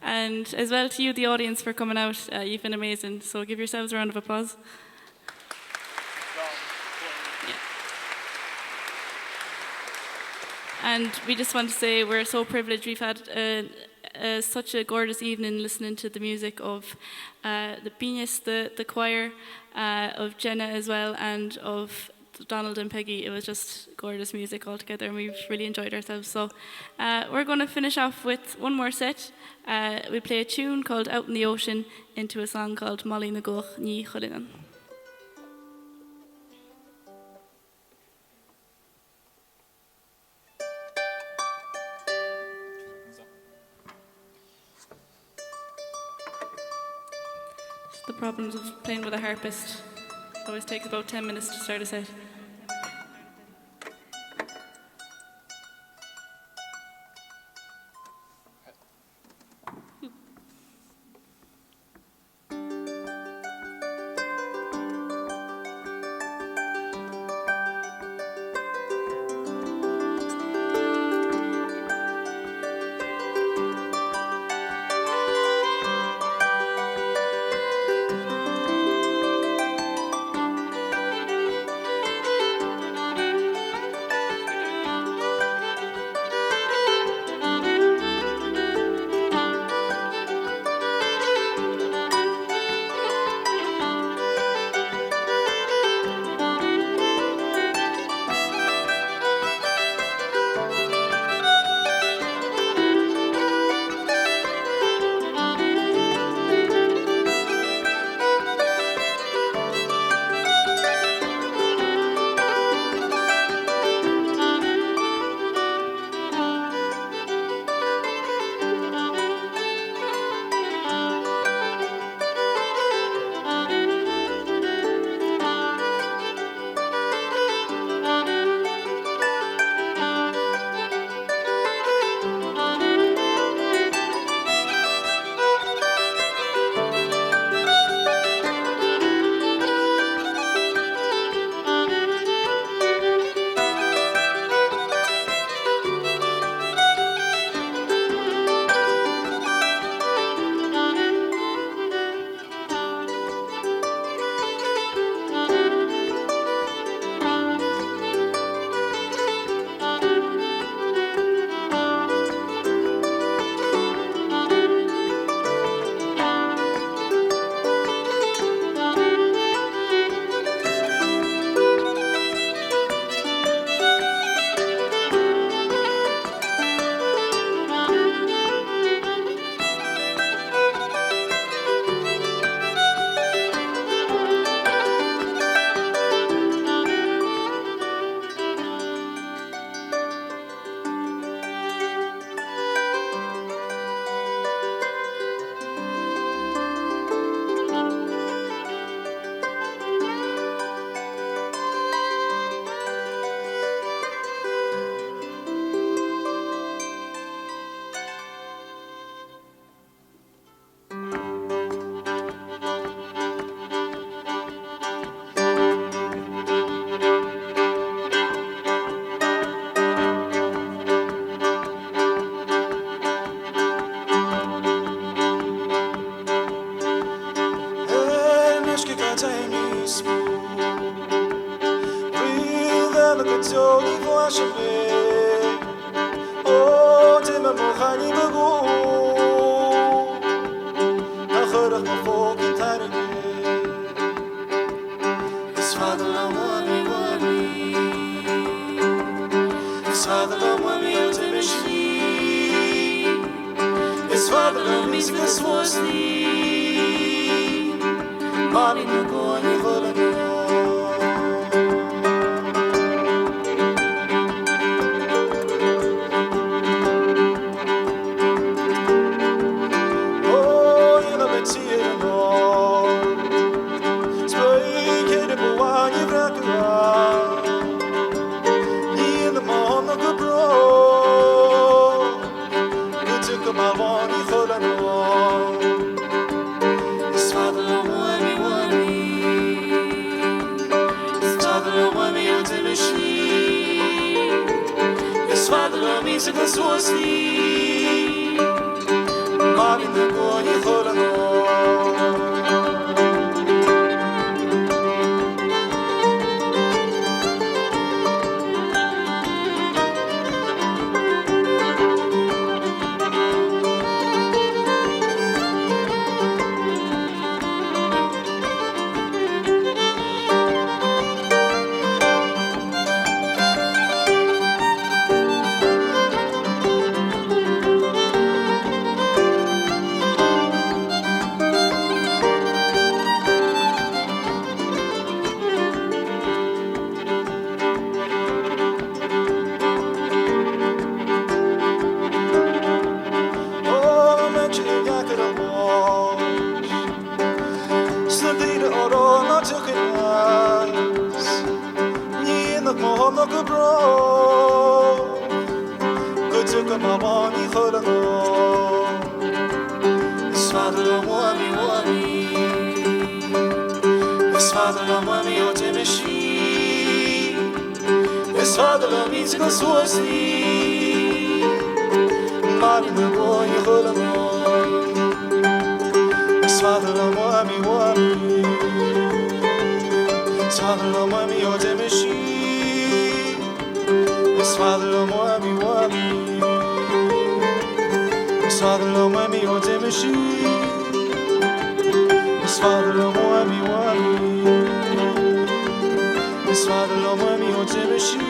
and as well to you, the audience, for coming out. Uh, you've been amazing, so give yourselves a round of applause. Yeah. And we just want to say we're so privileged. We've had, uh, uh, such a gorgeous evening listening to the music of, uh, the Binias, the, the choir, uh, of Jenna as well, and of Donald and Peggy. It was just gorgeous music altogether, and we've really enjoyed ourselves. So, uh, we're gonna finish off with one more set. Uh, we play a tune called Out in the Ocean into a song called Molly na gCuach Nì Chuilithnean. It's the problems of playing with a harpist. Always takes about ten minutes to start a set. Taigh-nighean spùin. Brìgh leanna gu deò, nì bhlaiseadh mi. Ò, dè mar mo chànan bu mhotha, nach urrainn dhomh fòghail tarraing. Is fada leam, Mhamaidh, Mhamaidh. Is fada leam, Mhamaidh, ò, dè mar sin. Is fada leam mise gu suas dhìot. Mamaidh na Gòinidh, a h-uile neach. Ò, dhèanadh mi tìr an-diugh. 'S beag a bhiodh a' bhuain a bhreacadh. Nì na mo shon gu bròg. Gu dè cho math a bhuain a h-uile neach. Is fada leam, Mhamaidh, Mhamaidh. Is fada leam, Mhamaidh, ò, dè mar sin. Is fada leam mise gu suas dhìot. Mamaidh na Gòinidh, a h-uile neach. Ò, na mèintean a dh'fhàg air an làr, 's na daoine a rinn an t-seachdain às. Nì na mo shon gu bròg. Gu dè cho math a bhuain a h-uile neach. Is fada leam, Mhamaidh, Mhamaidh. Is fada leam, Mhamaidh, ò, dè mar sin. Is fada leam mise gu suas dhìot. Mamaidh na Gòinidh, a h-uile neach. Is fada leam, Mhamaidh, Mhamaidh. Is fada leam, Mamaidh, ò, dè mar sin. Is fada leam, Mhamaidh, Mhamaidh. Is fada leam, Mamaidh, ò, dè mar sin. Is fada leam, Mamaidh, Mamaidh. Is fada leam, Mamaidh, ò, dè mar sin.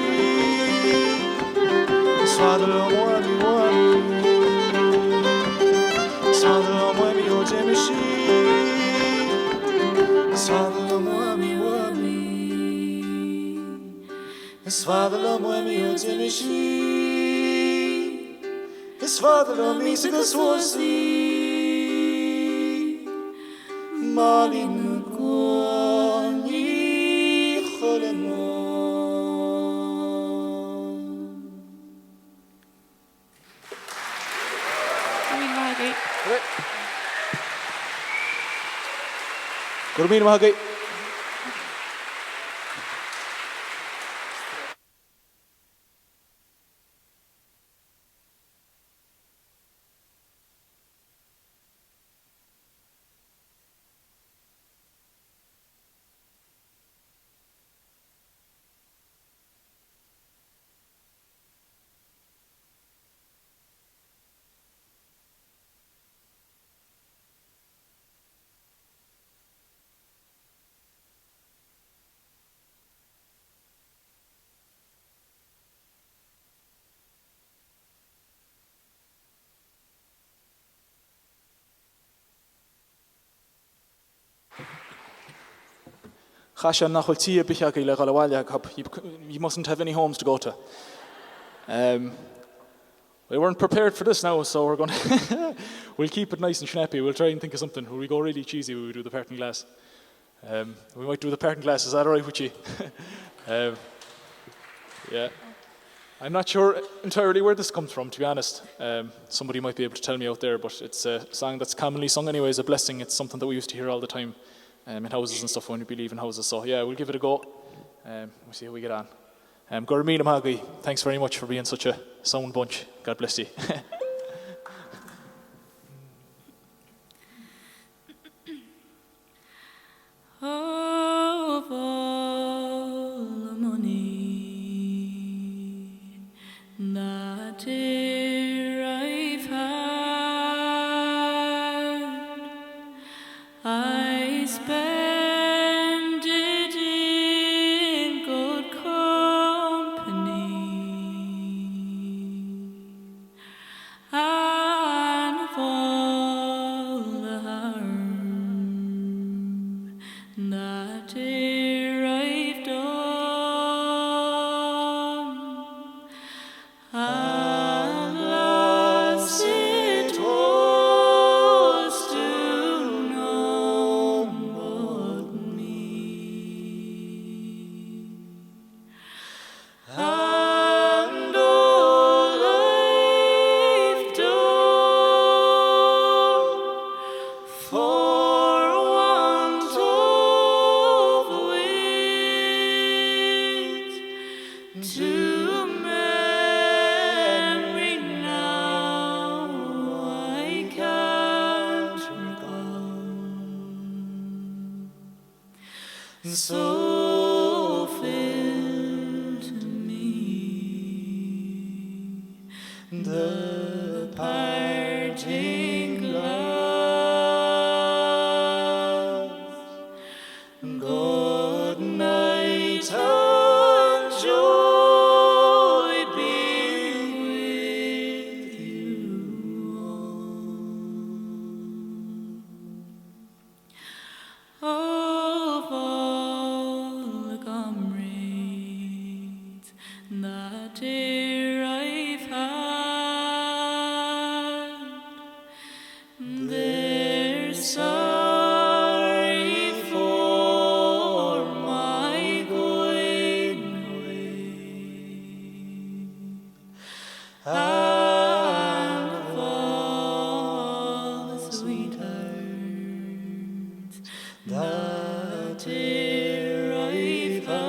Is fada leam, Mamaidh, Mamaidh. Is fada leam, Mamaidh, ò, dè mar sin. Is fada leam, Mamaidh, Mamaidh. Is fada leam, Mamaidh, ò, dè mar sin. Is fada leam mise gu suas dhìot. Mamaidh na Gòinidh, a h-uile neach. Go raibh míle maith agaibh. Chaidh seo nach bhfuil tì ar bith agaibh le dhol abhaile aca, you, you mustn't have any homes to go to. Um, we weren't prepared for this now, so we're gonna, we'll keep it nice and snappy. We'll try and think of something. Will we go really cheesy? Will we do the parting glass? Um, we might do the parting glass. Is that all right with you? Um, yeah. I'm not sure entirely where this comes from, to be honest. Um, somebody might be able to tell me out there, but it's a song that's commonly sung anyway, it's a blessing. It's something that we used to hear all the time, um, in houses and stuff when we'd be leaving houses. So, yeah, we'll give it a go. Um, we'll see how we get on. Um, go raibh míle maith agaibh. Thanks very much for being such a sound bunch. God bless you. Of all the money that e'er I've had, I spend it in good company. And of all the harm that e'er I've done, alas, it was to none but me. And all I've done for want of wit, to memory now I can't recall. So fill to me the parting glass. Good night and joy be with you all. Of all the comrades that e'er I've had, they're sorry for my going away. And of all the sweethearts that e'er I've had,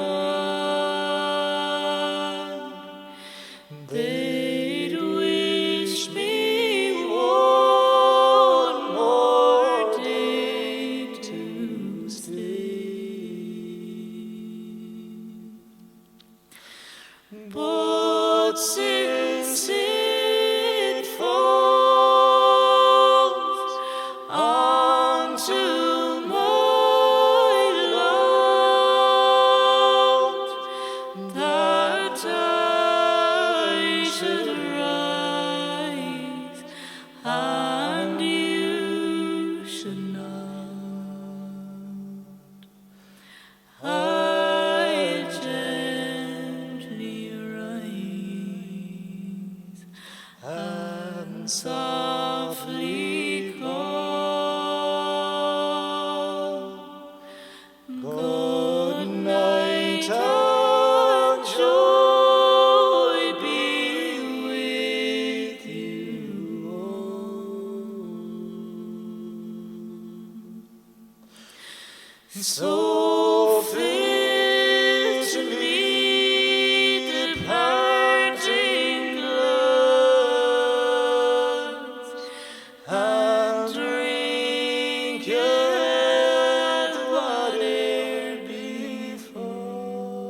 they'd wish me one more day to stay. But since it falls unto my lot that I should rise and you should not, I'll gently rise and softly call, good night and joy be with you all. So fill to me the parting glass, and drink it whate'er befalls.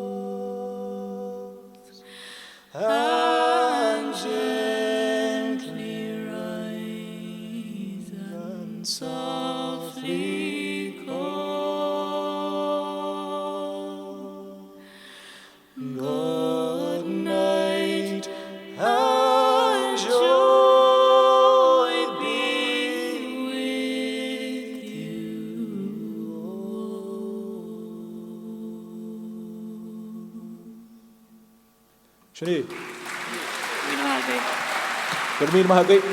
And gently rise and softly call, good night and joy be with you all. Sin e. Go raibh míle maith agaibh.